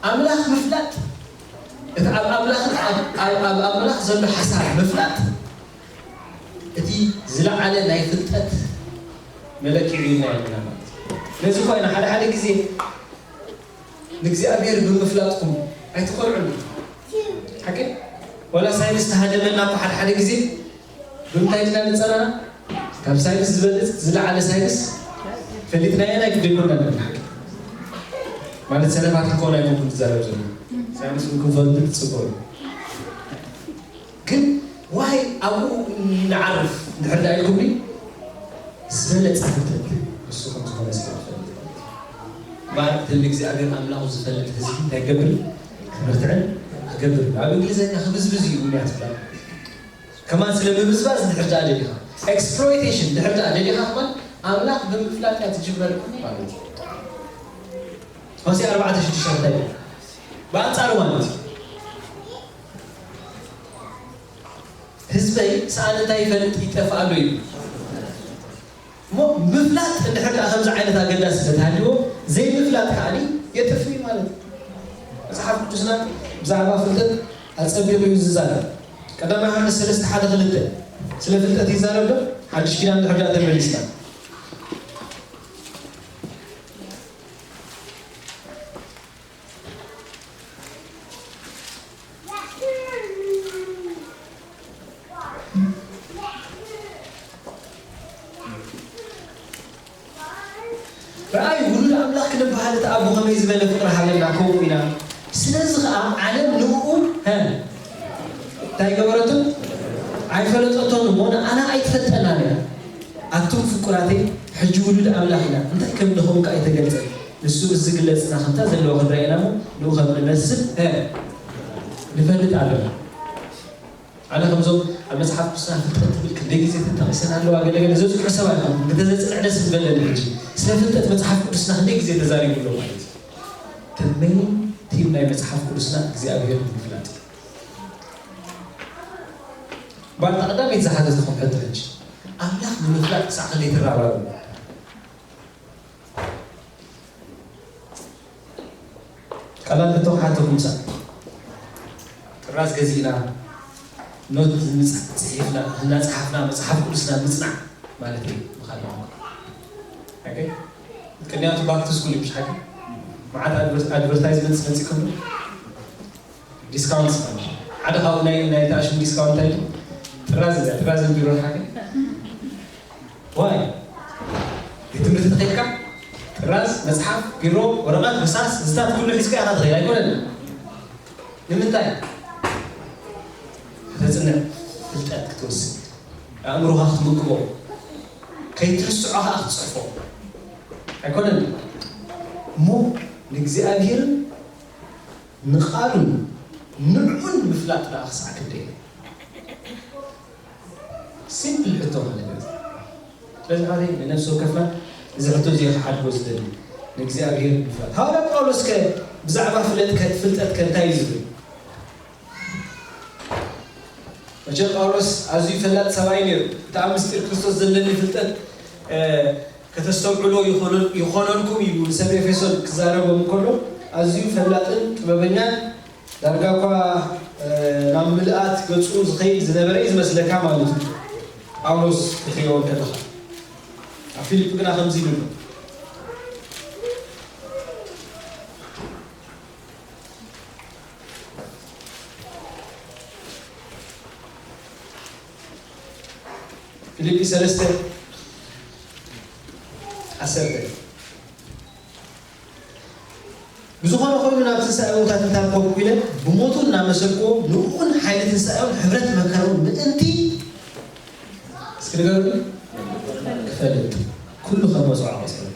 ኣምላኽ ምፍላጥ፣ እቲ ኣብ ኣምላኽን ኣብ ኣብ- ኣብ ኣምላኽ ዘሎ ሓሳብ ምፍላጥ፣ እቲ ዝለዓለ ናይ ፍልጠት መለክዒ እዩ ኢልና ኢና ማለት እዩ። ነዚ እኳ ኢና ሓደ ሓደ ግዜ ንእግዚኣብሔር ብምፍላጥኩም ኣይትኾርዑን። ሓቂ? ዋላ ሳይንስ ተሃደመና እኮ ሓደ ሓደ ግዜ ብምንታይ ድና ንጸናና? ካብ ሳይንስ ዝበልጽ ዝለዓለ ሳይንስ ፈሊጥናዮ ናይ ግዲ ይኮና ንብል ሓቂ። ማለት ሰነፋት ክኾን ኣይኮንኩን ትዛረብ ዘሎ። ሳይንስ እውን ክንፈልጥ ጽቡቅ እዩ። ግን ዋይ ኣብኡ ንዓርፍ እንድሕር ዳ ኢልኩምኒ ዝበለጸ ፍልጠት እሱ ከም ዝኾነ ስለ ዝፈልጥ። እምበኣር እቲ ንእግዚኣብሔር ኣምላኹ ዝፈልጥ ህዝቢ እንታይ ይገብር? ክብርትዕን ክገብር። ኣብ እንግሊዝኛ ክብዝብዝ እዩ ምክንያት ይባል። ከማን ስለ ምብዝባዝ እንድሕር ደኣ ደሊኻ፣ ኤክስፕሎይቴሽን እንድሕር ደኣ ደሊኻ ከማን ኣምላኽ ብምፍላጥ እያ ትጅመር ማለት እዩ። ሆሴዕ ኣርባዕተ ሽዱሽተ እንታይ ይብል? ብኣንጻሩ ማለት እዩ። ህዝበይ ሰኣን እንታይ ይፈልጥ ይጠፍእ ኣሎ እዩ። እሞ ምፍላጥ እንድሕር ደኣ ከምዚ ዓይነት ኣገዳስነት ሃልዎ ዘይምፍላጥ ከኣኒ የጥፍእ እዩ ማለት እዩ። መጽሓፍ ቅዱስና ብዛዕባ ፍልጠት ኣጸቢቑ እዩ ዝዛረብ። ቀዳማይ ዮሃንስ ሰለስተ ሓደ ክልተ ስለ ፍልጠት ይዛረብ ዶ? ሓድሽ ኪዳን እንድሕር ደኣ ተመሊስና ረኣዩ ውሉድ ኣምላኽ ክንበሃል እቲ ኣቦ ከመይ ዝበለ ፍቕሪ ሃበና ከምኡ ኢና። ስለዚ ኸኣ ዓለም ንእኡ ሀ እንታይ ገበረቶ? ኣይፈለጠቶን እሞ ንኣና ኣይትፈልጠናን እያ። ኣቱም ፍቁራተይ ሕጂ ውሉድ ኣምላኽ ኢና እንታይ ከም ንኸውን ከኣ ኣይተገልጸን። ንሱ ምስ ዝግለጽና ከምታ ዘለዋ ክንረኣየና እሞ ንኡ ከም ንመስል ሀ ንፈልጥ ኣለና። ኣነ ከምዞም ኣብ መጽሓፍ ቅዱስና ፍልጠት ትብል ክንደይ ግዜ ተጠቒሰን ኣለዋ ገለገለ ዘጽንዑ ሰብ ኣይኮንኩን ግተ ዘጽንዕ ደስ ዝበለኒ ሕጂ ስለ ፍልጠት መጽሓፍ ቅዱስና ክንደይ ግዜ ተዛሪቡ ኣሎ ማለት እዩ። ተመይን ቲም ናይ መጽሓፍ ቅዱስና እግዚኣብሔር ንምፍላጥ ባልታ ቀዳመይቲ ዝሓዘትኩም ሕቶ ሕጂ ኣምላኽ ንምፍላጥ ክሳዕ ክንደይ ትራባሩ ቀላል ሕቶ ክሓተኩም ሳ ጥራዝ ገዚእና ኖት ምጽ- ጽሒፍና እናጽሓፍና መጽሓፍ ቅዱስና ምጽናዕ ማለት እዩ ብኻልእ ቋንቋ ኦኬ ቅድሚያቱ ባክ ቱ ስኩል እዩ ሓቂ መዓት ኣድቨርታይዝመንት መጺኩም ዲስካውንት ማለት ሓደ ካብኡ ናይ ናይ ተኣሽሙ ዲስካውንት እንታይ ጥራዝ እዚኣ ጥራዝ ቢሮ ሓቂ ዋይ ቤት ትምህርቲ ተኸድካ ጥራዝ መፅሓፍ ቢሮ ወረቐት መሳስ ዝታት ኩሉ ሒዝካ ኢኻ ትኸይድ ኣይኮነን ንምንታይ ከተፅንዕ ፍልጠት ክትወስድ ኣእምሮኻ ክትምግቦ ከይትርስዖ ከዓ ክትፅሕፎ ኣይኮነን እሞ ንእግዚኣብሔርን ንቓሉን ንዕኡ ንምፍላጥ ደኣ ክሳዕ ክንደይ? ሲምፕል ሕቶ ማለት እዩ። ስለዚ ሓደ ንነፍሲ ወከፍና እዚ ሕቶ እዚ ክሓድጎ ዝደሊ፣ ንእግዚኣብሔር ምፍላጥ። ሃዋርያ ጳውሎስ ከ ብዛዕባ ፍለጥ ከ-፣ ፍልጠት ከ እንታይ እዩ ዝብል? መቸም ጳውሎስ ኣዝዩ ፈላጥ ሰብኣይ ነይሩ። እቲ ኣብ ምስጢር ክርስቶስ ዘለኒ ፍልጠት፣ እ፣ ከተስተውዕሎ ይኾነል-፣ ይኾነልኩም ኢሉ ንሰብ ኤፌሶን ክዛረቦም እንከሎ፣ ኣዝዩ ፈላጥን ጥበበኛን፣ ዳርጋ እኳ፣ እ፣ ናብ ምልኣት ገጹ ዝኸይድ ዝነበረ እዩ ዝመስለካ ማለት እዩ። ጳውሎስ ክትሪኦ ከለኻ። ኣብ ፊልጵ ግና ከምዚ ኢሉ ኣሎ። ፊልጲ ሰለስተ ዓሰርተ። ብዝኾነ ኮይኑ ናብ ትንሳኤ ሙታት እንታብ ኮፍ ኢለ ብሞቱ እናመሰልኩዎ ንእኡን ሓይሊ ትንሳኤውን ሕብረት መከራውን ምእንቲ እስኪ ንገሩኒ ክፈልጥ ኩሉ ከም መጽዋዕ ቆጸረ።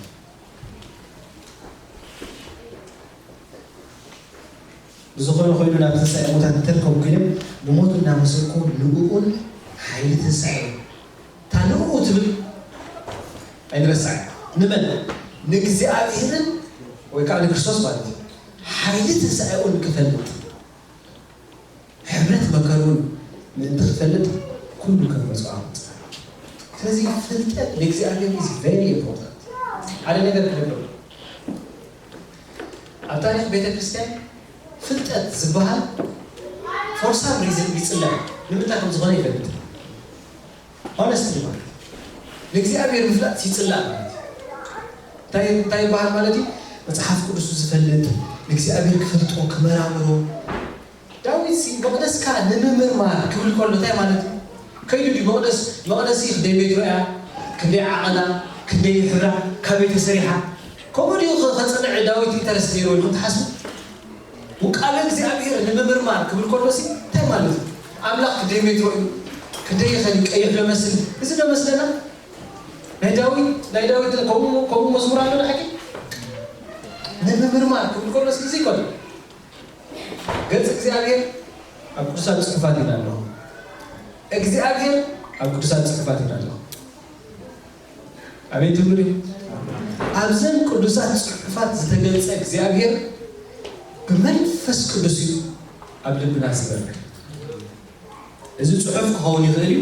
ብዝኾነ ኮይኑ ናብ ትንሳኤ ሙታት እንተድከምኩ ኢለ ብሞቱ እናመሰልኩ ንእኡን ሓይሊ ትንሳኤ እታ ንእኡ ትብል ኣይንረስዓ። ንመን? ንእግዚኣብሔርን ወይ ከዓ ንክርስቶስ ማለት እዩ። ሓይሊ ትንሳኤኡን ክፈልጥ ሕብረት መከሩን ምእንቲ ክፈልጥ ኩሉ ከም መጽዋዕ ቁጽር። ስለዚ ፍልጠት ንእግዚኣብሔር is very important። ሓደ ነገር ክነግረው ኣብ ታሪኽ ቤተ ክርስቲያን ፍልጠት ዝበሃል for some reason ይጽላእ። ንምንታይ ከም ዝኾነ ይፈልጥ። Honestly ማለት ንእግዚኣብሔር ምፍላጥ ይጽላእ ማለት እዩ። እንታይ እንታይ ይበሃል ማለት እዩ? መጽሓፍ ቅዱሱ ዝፈልጥ ንእግዚኣብሔር ክፈልጦ ክመራምሮ። ዳዊት ሲ መቕደስካ ንምምርማር ክብል ከሎ እንታይ ማለት እዩ? ከይዱ ድዩ መቕደስ? መቕደስ ክንደይ ሜትሮ እያ? ክንደይ ዓቐና? ክንደይ ሕብራ? ካበይ ተሰሪሓ? ከምኡ ድዩ ከ-፣ ከጸንዕ ዳዊት ኢንተረስት ነይሩ ኢልኩም ትሓስቡ? ውቃበ እግዚኣብሔር ንምምርማር ክብል ከሎ ሲ እንታይ ማለት እዩ? ኣምላኽ ክንደይ ሜትሮ እዩ? ክንደይ ይኸል ቀይሕ ዶ መስል? እዚ ዶ መስለና? ናይ ዳዊት ናይ ዳዊት ከምኡ ከምኡ መዝሙር ኣሎ ሓቂ ንምምርማር ክብል ከሎ ሲ እዚ ይኮን ገጽ እግዚኣብሔር ኣብ ቅዱሳት ጽሑፋት ኢና ኣለኹ። እግዚኣብሔር ኣብ ቅዱሳት ጽሑፋት ኢና ኣለኹ። ኣሜን ትብሉ ድዩ? ኣብዘን ቅዱሳት ጽሑፋት ዝተገልጸ እግዚኣብሔር ብመንፈስ ቅዱስ እዩ ኣብ ልብና ዝበርህ። እዚ ጽሑፍ ክኸውን ይኽእል እዩ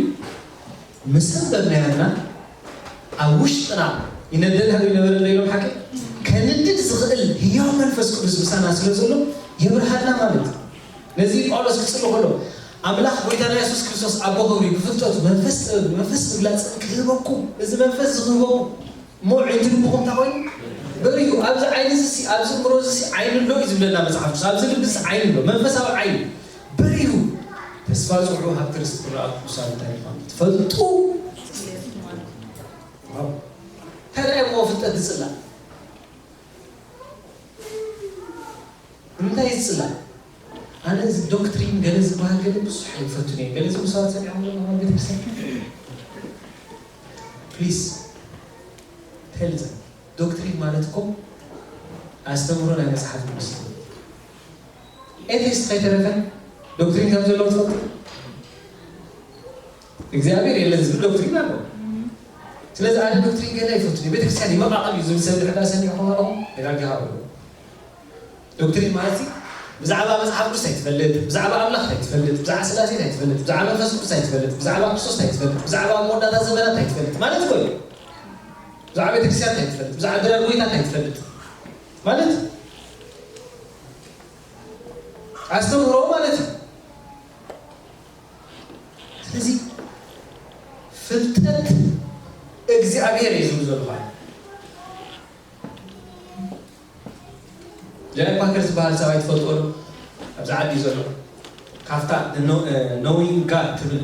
ምስ ኣንበብናዮ ግና ኣብ ውሽጥና ይነደድ ሃሉ ይነበረ እንዶ ኢሎም ሓቂ ከንድድ ዝኽእል ህያው መንፈስ ቅዱስ ምሳና ስለ ዘሎ የብርሃልና ማለት እዩ። ነዚ ጳውሎስ ክጽሊ ከሎ ኣምላኽ ጎይታና የሱስ ክርስቶስ ኣቦ ክብሪ ብፍልጠቱ መንፈስ ጥበብ መንፈስ ምግላጽን ክህበኩም እዚ መንፈስ ዝህበኩም እሞ ዕንዲ ልብኹም እንታይ ኮይኑ በርዩ። ኣብዚ ዓይኒ እዚ ኣብዚ እምሮ እዚ ዓይኒ ኣሎ እዩ ዝብለና መጽሓፍ ቅዱስ። ኣብዚ ልቢ እዚ ዓይኒ ኣሎ መንፈሳዊ ዓይኒ በርዩ። ተስፋ ጽውዑ ሃብቲ ርስቲ ክረኣ ቅዱሳን እንታይ ምዃኑ ትፈልጡ። ዋው። እንታይ ደኣ እሞ ፍልጠት ዝጽላእ ንምንታይ እዩ ዝጽላእ? ኣነ እዚ ዶክትሪን ገለ ዝበሃል ገለ ብዙሕ ኣይፈቱን እየ። ገለ ዝብሉ ሰባት ሰሚዖም ኣለኹም ኣብ ቤተክርስትያን? ፕሊዝ ቴል ዘም ዶክትሪን ማለት እኮ ኣስተምህሮ ናይ መጽሓፍ ቅዱስ እዩ። ኤቲስት ከይተረፈ ዶክትሪን ከም ዘለዎ ትፈልጡ? እግዚኣብሔር የለን ዝብል ዶክትሪን ኣሎ። ስለዚ ኣነ ዶክትሪን ገለ ኣይፈቱን እየ። ቤተክርስትያን ይመቃቀል እዩ ዝብል ሰብ ድሕር ዳኣ ሰሚዕኹም ኣለኹም? ደጋጊኻ በሉ። ዶክትሪን ማለት እዚ ብዛዕባ መጽሓፍ ቅዱስ እንታይ ትፈልጥ፣ ብዛዕባ ኣምላኽ እንታይ ትፈልጥ፣ ብዛዕባ ስላሴ እንታይ ትፈልጥ፣ ብዛዕባ መንፈስ ቅዱስ እንታይ ትፈልጥ፣ ብዛዕባ ክርስቶስ እንታይ ትፈልጥ፣ ብዛዕባ መወዳእታ ዘመናት እንታይ ትፈልጥ ማለት እኮ እዩ። ብዛዕባ ቤተክርስትያን እንታይ ትፈልጥ፣ ብዛዕባ ድራር ጎይታ እንታይ ትፈልጥ ማለት ኣስተምህሮ ማለት እዩ። ስለዚ ፍልጠት እግዚኣብሔር እዩ ዝብሉ ዘለኹ። ጃይ ፓከር ዝበሃል ሰብኣይ ትፈልጥዎ ዶ? ኣብዚ ዓዲ እዩ ዘሎ። ካብታ ኖዊንግ ጋድ ትብል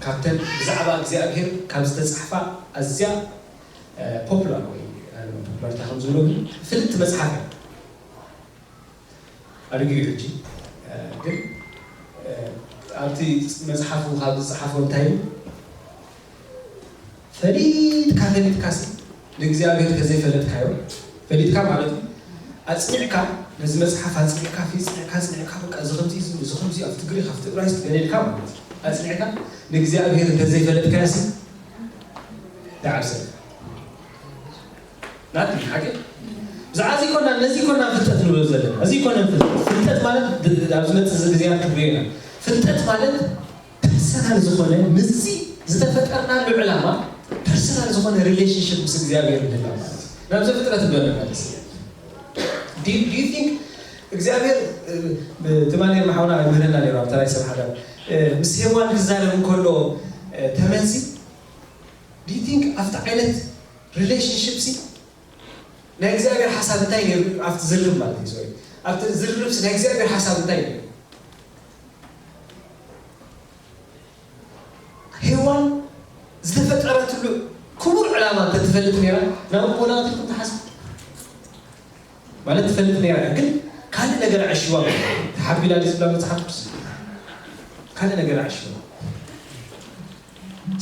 ካብተን ብዛዕባ እግዚኣብሔር ካብ ዝተጻሕፋ ኣዝያ ፖፑላር ወይ ፖፑላርታ ከም ዝብሎ ግን ፍልጥቲ መጽሓፍ እያ። ኣድጊ እዩ ሕጂ ግን ኣብቲ መጽሓፉ ካብ ዝጸሓፎ እንታይ እዩ ፈሊጥካ ፈሊጥካ ሲ ንእግዚኣብሔር ተዘይፈለጥካዮ ፈሊጥካ ማለት እዩ ኣጽኒዕካ፣ ነዚ መጽሓፍ ኣጽኒዕካ፣ ኣጽኒዕካ፣ ኣጽኒዕካ፣ በቃ፣ እዚ ከምዚ፣ እዚ፣ እዚ ከምዚ፣ ኣብቲ ግሪክ፣ ኣብቲ እብራይስጥ ገለ ኢልካ ማለት እዩ። ኣጽኒዕካ ንእግዚኣብሔር እንተዘይፈለጥካዮሲ፣ ደዓብ ሰብ። ናቲ፣ ሓቂ? ብዛዕባ እዚ ኮና፣ ነዚ ኮና ፍልጠት ንብሎ ዘለና። እዚ ኮነ ፍልጠት። ፍልጠት ማለት ድ-፣ ድ-፣ ኣብ ዝመጽእ ግዜና ክንሪኦ ኢና። ፍልጠት ማለት ፐርሰናል ዝኾነ፣ ምስዚ ዝተፈጠርናሉ ዕላማ፣ ፐርሰናል ዝኾነ ሪሌሽንሽፕ ምስ እግዚኣብሔር ምህላው ማለት እዩ። ናብ ዘፍጥረት ንበል መለስ። Do you, do you think እግዚኣብሔር፣ እ፣ ብ-፣ ትማሊ ማሓውና ይምህረና ነይሩ ኣብ ተራይ ሰብ ሓዳር፣ እ፣ ምስ ሄዋን ክዛረብ እንከሎ፣ እ፣ ተመንሲ፣ do you think ኣብቲ ዓይነት ሪሌሽንሽፕ ሲ ናይ እግዚኣብሔር ሓሳብ እንታይ ነይሩ? ኣብቲ ዝርርብ ማለት እዩ፣ ሶሪ። ኣብቲ ዝርርብ ሲ ናይ እግዚኣብሔር ሓሳብ እንታይ ነይሩ? ሄዋን ዝተፈጠረትሉ ክቡር ዕላማ እንተትፈልጥ ነይራ፣ ናብ እኮ ናትኩም ትሓስብ? ማለት ትፈልጥ ነይራ፣ ግን ካልእ ነገር ኣዕሽዋ። ተሓቢላ ድዩ ዝብላ መጽሓፍ ቅዱስ? ካልእ ነገር ኣዕሽዋ።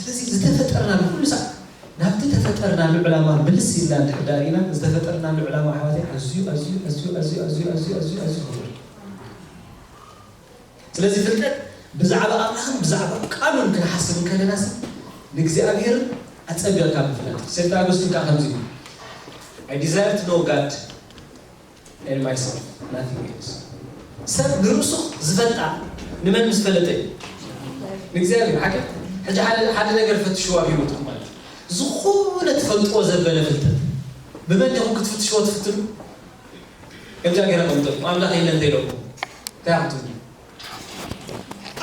ስለዚ ዝተፈጠርናሉ ኩሉ ሰዓት ናብቲ ተፈጠርናሉ ዕላማ ምልስ ኢልና እንድሕር ደኣ ርኢና፣ ዝተፈጠርናሉ ዕላማ ኣሕዋተይ ኣዝዩ፣ ኣዝዩ፣ ኣዝዩ፣ ኣዝዩ፣ ኣዝዩ፣ ኣዝዩ፣ ኣዝዩ፣ ኣዝዩ ክቡር እዩ። ስለዚ ፍልጠት ብዛዕባ ኣምላኽን ብዛዕባ ቃሉን ክንሓስብ እንከለናሲ ንእግዚኣብሔርን ኣጸቢቕካ ምፍላጥ። ሴንት ኣውጉስቲን ከኣ ከምዚ ኢሉ፣ "I desire to know God and myself, nothing else." ሰብ ንርእሱ ዝፈልጣ ንመን ምስ ፈለጠ እዩ? ንእግዚኣብሔር። ሓቂ? ሕጂ ሓደ፣ ሓደ ነገር ፈትሽዎ ኣብ ህይወትኩም ማለት እዩ። ዝኾነ ትፈልጥዎ ዘበለ ፍልጠት ብመን ዲኹም ክትፍትሽዎ ትፍትኑ? ከምዚ ገይረ ቀምጠልኩም፣ ኣምላኽ የለን እንተ ኢለኩም፣ እንታይ ኢኹም ትብሉ?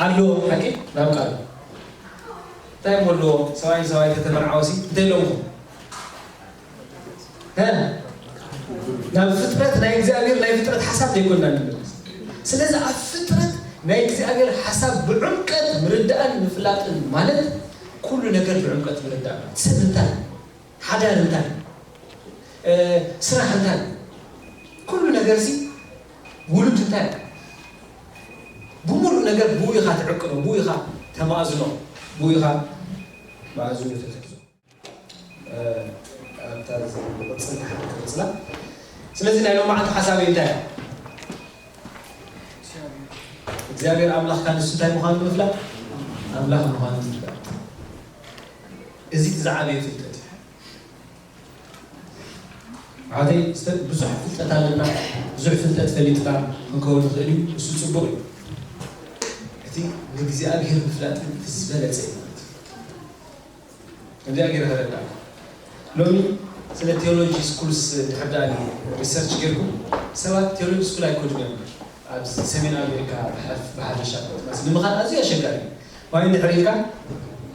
ኣሎ፣ ሓቂ? ናብ ቃል። እንታይ እሞ ኣለዎ? ሰብኣይ ሰብኣይ ተተመርዓወሲ፣ እንታይ ኢሎምኹም? እ? ናብ ፍጥረት ናይ እግዚኣብሔር ናይ ፍጥረት ሓሳብ ዘይኮንና ንመለስ። ስለዚ ኣብ ፍጥረት ናይ እግዚኣብሔር ሓሳብ ብዕምቀት ምርዳእን ምፍላጥን ማለት ኩሉ ነገር ብዕምቀት ምርዳእ ማለት። ሰብ እንታይ? ሓዳር እንታይ? እ፣ ስራሕ እንታይ? ኩሉ ነገርሲ ውሉድ እንታይ? ብምሉእ ነገር ብኡ ኢኻ ትዕቅኖ፣ ብኡ ኢኻ ተማእዝኖ፣ ብኡ ኢኻ መኣዝኑ ተትሕዞ። እ፣ ኣብታ ዝቕጽል ሓንቲ ክቕጽላ። ስለዚ ናይ ሎማዓንቲ ሓሳበይ እንታይ እዩ? እግዚኣብሔር ኣምላኽካ ንሱ እንታይ ምዃኑ ምፍላጥ፣ ኣምላኽ ምዃኑ ምፍላጥ። እዚ እቲ ዝዓበየ ፍልጠት እዩ። ኣሕዋተይ፣ ስተ-፣ ብዙሕ ፍልጠት ኣለና፣ ብዙሕ ፍልጠት ፈሊጥና ክንከውን ንኽእል እዩ፣ እሱ ጽቡቕ እዩ። እቲ ንእግዚኣብሔር ምፍላጥ ግን እቲ ዝበለጸ እዩ ማለት እዩ። ከምዚኣ ገይረ ከረዳእካ። ሎሚ ስለ ቴዎሎጂ ስኩልስ ድሕር ደኣ ሪሰርች ጌርኩም፣ ሰባት ቴዎሎጂ ስኩል ኣይኮዱን እዮም። ኣብ ሰሜን ኣሜሪካ ብሓፍ-፣ ብሓፈሻ ንምኻድ ኣዝዩ ኣሸጋሪ እዩ። ዋይ እንድሕር ኢልካ፣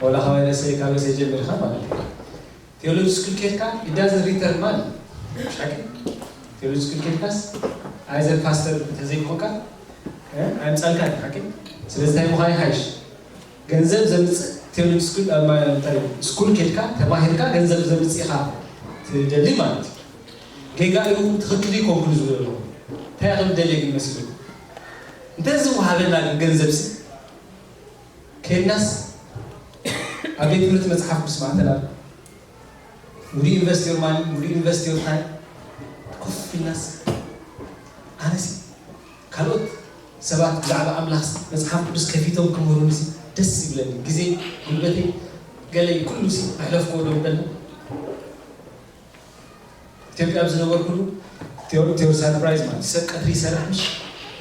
ወላ ካብ ርእሰይ፣ ካብ ርእሰይ ጀሚርካ ማለት እዩ። ቴዎሎጂ ስኩል ኬድካ፣ it doesn't return money። ሓቂ? ቴዎሎጂ ስኩል ኬድካስ፣ ኣይዘር ፓስተር እንተዘይኮንካ፣ እ፣ ኣይምጻልካን፣ ሓቂ? ስለዚ እንታይ ምዃን ይሓይሽ? ገንዘብ ዘምጽእ ቴዎሎጂ ስኩል፣ እ፣ ማ-፣ እንታይ፣ ስኩል ኬድካ፣ ተማሂርካ፣ ገንዘብ ዘምጽእ ኢኻ ትደሊ ማለት እዩ። ጌጋ እዩ፣ ትኽክል እዩ፣ ኮንኩ ዝብሎ ኣለኹ። እንታይ ኢኻ ትደሊ ግን መሲሉ? እንተ ዝወሃበና ግን ገንዘብሲ፣ ኬድናስ ኣብ ቤት ትምህርቲ መጽሓፍ ቅዱስ ማዕተና Would you invest your money? Would you invest your time? ኮፍ ኢልናስ ኣነሲ ካልኦት ሰባት ብዛዕባ ኣምላኽ መጽሓፍ ቅዱስ ከፊቶም ክምህሩንሲ ደስ ይብለኒ። ግዜ፣ ጉልበተይ፣ ገለይ ኩሉሲ ኣሕለፍክዎ ዶ ምበልና? ኢትዮጵያ ኣብ ዝነበርኩሉ ቴዎር፣ ቴዎር ሳርፕራይዝ ማለት ሰብ ቀትሪ ይሰርሕ ምሽ-፣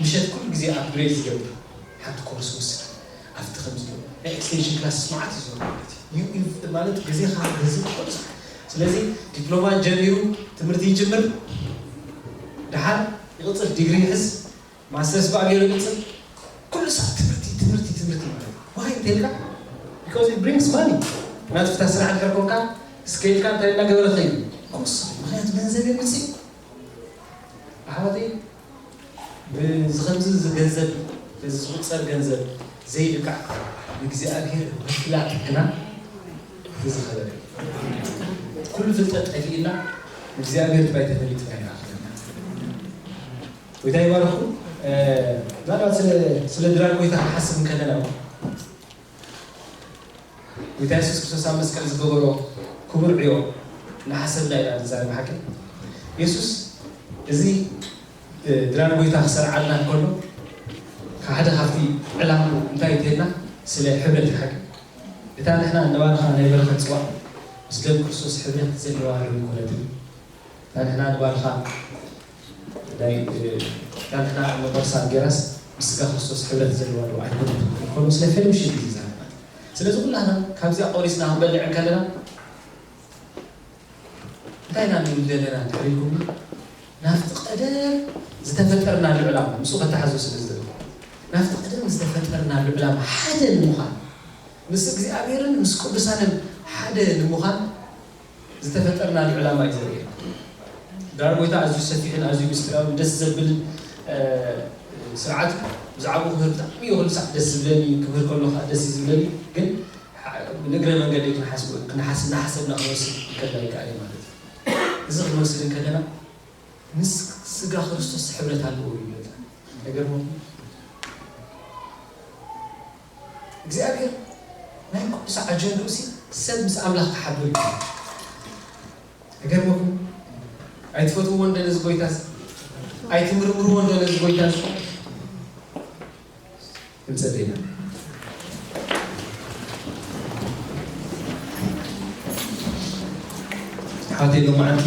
ምሸት ኩሉ ግዜ ኣፕግሬድ ዝገብር ሓንቲ ኮርስ ወስድ ኣብቲ ከምዚ ዶ ናይ ኤክስቴንሽን ክላስ ስማዓት እዩ ዘሎ ማለት እዩ። ዩ፣ ዩ፣ ማለት ግዜኻ ገንዘብ ትቆርጽ። ስለዚ ዲፕሎማ ጀሚሩ ትምህርቲ ይጅምር፣ ደሓር ይቕጽል፣ ዲግሪ ይሕዝ፣ ማስተርስ ብኣ ገይሩ ይቕጽል። ኩሉ ሰዓት ትምህርቲ፣ ትምህርቲ፣ ትምህርቲ ማለት እዩ። ዋይ እንተ ኢልካ? Because it brings money። ናትፍታ ስራሕ ድሕር ኮንካ፣ ስኬልካ እንታይ እናገበረ ኸይዱ? ኮስ፣ ምኽንያቱ ገንዘብ የምጽእ። ኣሕዋተይ፣ ብዚ ኸምዚ ዝገንዘብ፣ በዚ ዝቑጸር ገንዘብ ዘይልካዕ ንእግዚኣብሔር ምፍላጥ ግና እቲ ዝኸበረ እዩ። ኩሉ ፍልጠት ጠፊእና፣ ንእግዚኣብሔር ጥራይ ተፈሊጥና ኢና ኸለና። ጎይታ ይባርኹ። እ፣ ምናልባት ስለ፣ ስለ ድራር ጎይታ ክንሓስብ እንከለና፣ ጎይታ የሱስ ክርስቶስ ኣብ መስቀል ዝገበሮ ክቡር ዕዮ እናሓሰብና ኢና ንዛረብ ሓቂ። የሱስ እዚ ድራር ጎይታ ክሰርዓልና እንከሎ ሓደ ካብቲ ዕላማ እንታይ ይተና ስለ ሕብረት ሓቂ እታ ንሕና ነባርኻ ናይ በረኸት ጽዋዕ ምስ ደም ክርስቶስ ሕብረት ዘለዋ ዶ ይኮነትን? እታ ንሕና ነባርኻ ናይ እታ ንሕና መቆርሳ ገይራስ ምስ ስጋ ክርስቶስ ሕብረት ዘለዋ ዶ ኣይኮነትን? እንከሎ ስለ ፌሎሺፕ እዩ ዝዛረብ። ስለዚ ኩላና ካብዚኣ ቆሪስና ክንበልዕ እንከለና እንታይ ኢና ንብል ዘለና እንተሪኢኩም ናብቲ ቀደም ዝተፈጠርናሉ ዕላማ ምስኡ ከተሓዞ ስለ ዝደለኹ ናብቲ ቀደም ዝተፈጠርናሉ ዕላማ ሓደ ንምዃን ምስ እግዚኣብሔርን ምስ ቅዱሳንን ሓደ ንምዃን ዝተፈጠርናሉ ዕላማ እዩ ዘርእየና። ዳር ጎይታ ኣዝዩ ሰፊሕን ኣዝዩ ምስጢራዊ ደስ ዘብል ስርዓት ብዛዕባኡ ክምህር ብጣዕሚ ይኽእል ሳዕ ደስ ዝብለኒ ክምህር ከሎ ከዓ ደስ እዩ ዝብለኒ ግን ንእግረ መንገዲ ክንሓስብ እናሓሰብና ክንወስድ እንከለና ይከኣል እዩ ማለት እዩ። እዚ ክንወስድ እንከለና ምስ ስጋ ክርስቶስ ሕብረት ኣለዎ ይብለና። ነገር እግዚኣብሔር ናይ ቅዱስ ኣጀንድኡ ሲ ሰብ ምስ ኣምላኽ ክሓብር እዩ። ነገር ኣይትፈትዎ እንደ ነዚ ጎይታስ ኣይትምርምርዎ እንደ ነዚ ጎይታስ ክንጸልይ ኢና። ሓወተይ ሎማዓንቲ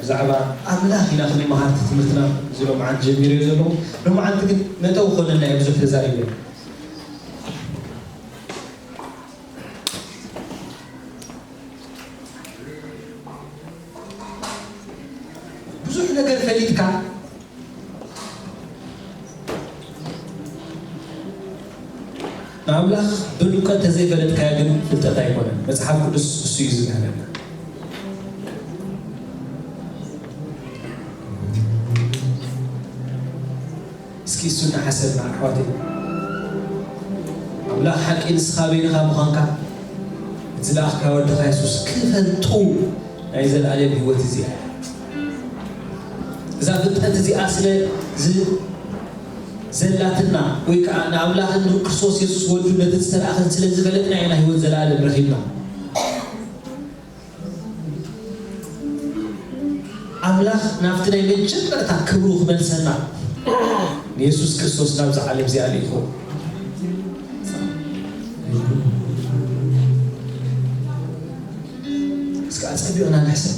ብዛዕባ ኣምላኽ ኢና ክንመሃር ትምህርትና እዚ ሎማዓንቲ ጀሚሩ እዩ ዘለኹ። ሎማዓንቲ ግን መጠው ኮነና እየ ብዙሕ ተዛሪበ። ብዙሕ ነገር ፈሊጥካ ንኣምላኽ ብእውቀት ተዘይፈለጥካዮ ግን ፍልጠት ኣይኮነን። መጽሓፍ ቅዱስ እሱ እዩ ዝምህረና። እስኪ እሱ እናሓሰብና ኣሕዋተይ ኣምላኽ ሓቂ ንስኻ በይንኻ ምዃንካ እቲ ዝለኣኽካ ወድኻ የሱስ ክፈልጡ ናይ ዘለኣለም ህይወት እዚኣ እዛ ፍልጠት እዚኣ ስለ ዘላትና ወይ ከዓ ንኣምላኽን ንክርስቶስ የሱስ ወዱ ነቲ ዝተላእኸን ስለ ዝፈለጥና ኢና ህይወት ዘለኣለም ረኺብና። ኣምላኽ ናብቲ ናይ መጀመርታ ክብሩ ክመልሰና ንየሱስ ክርስቶስ ናብዛ ዓለም እዚኣ ልኢኹ። እስከ ኣጸቢቕና ንሕሰብ።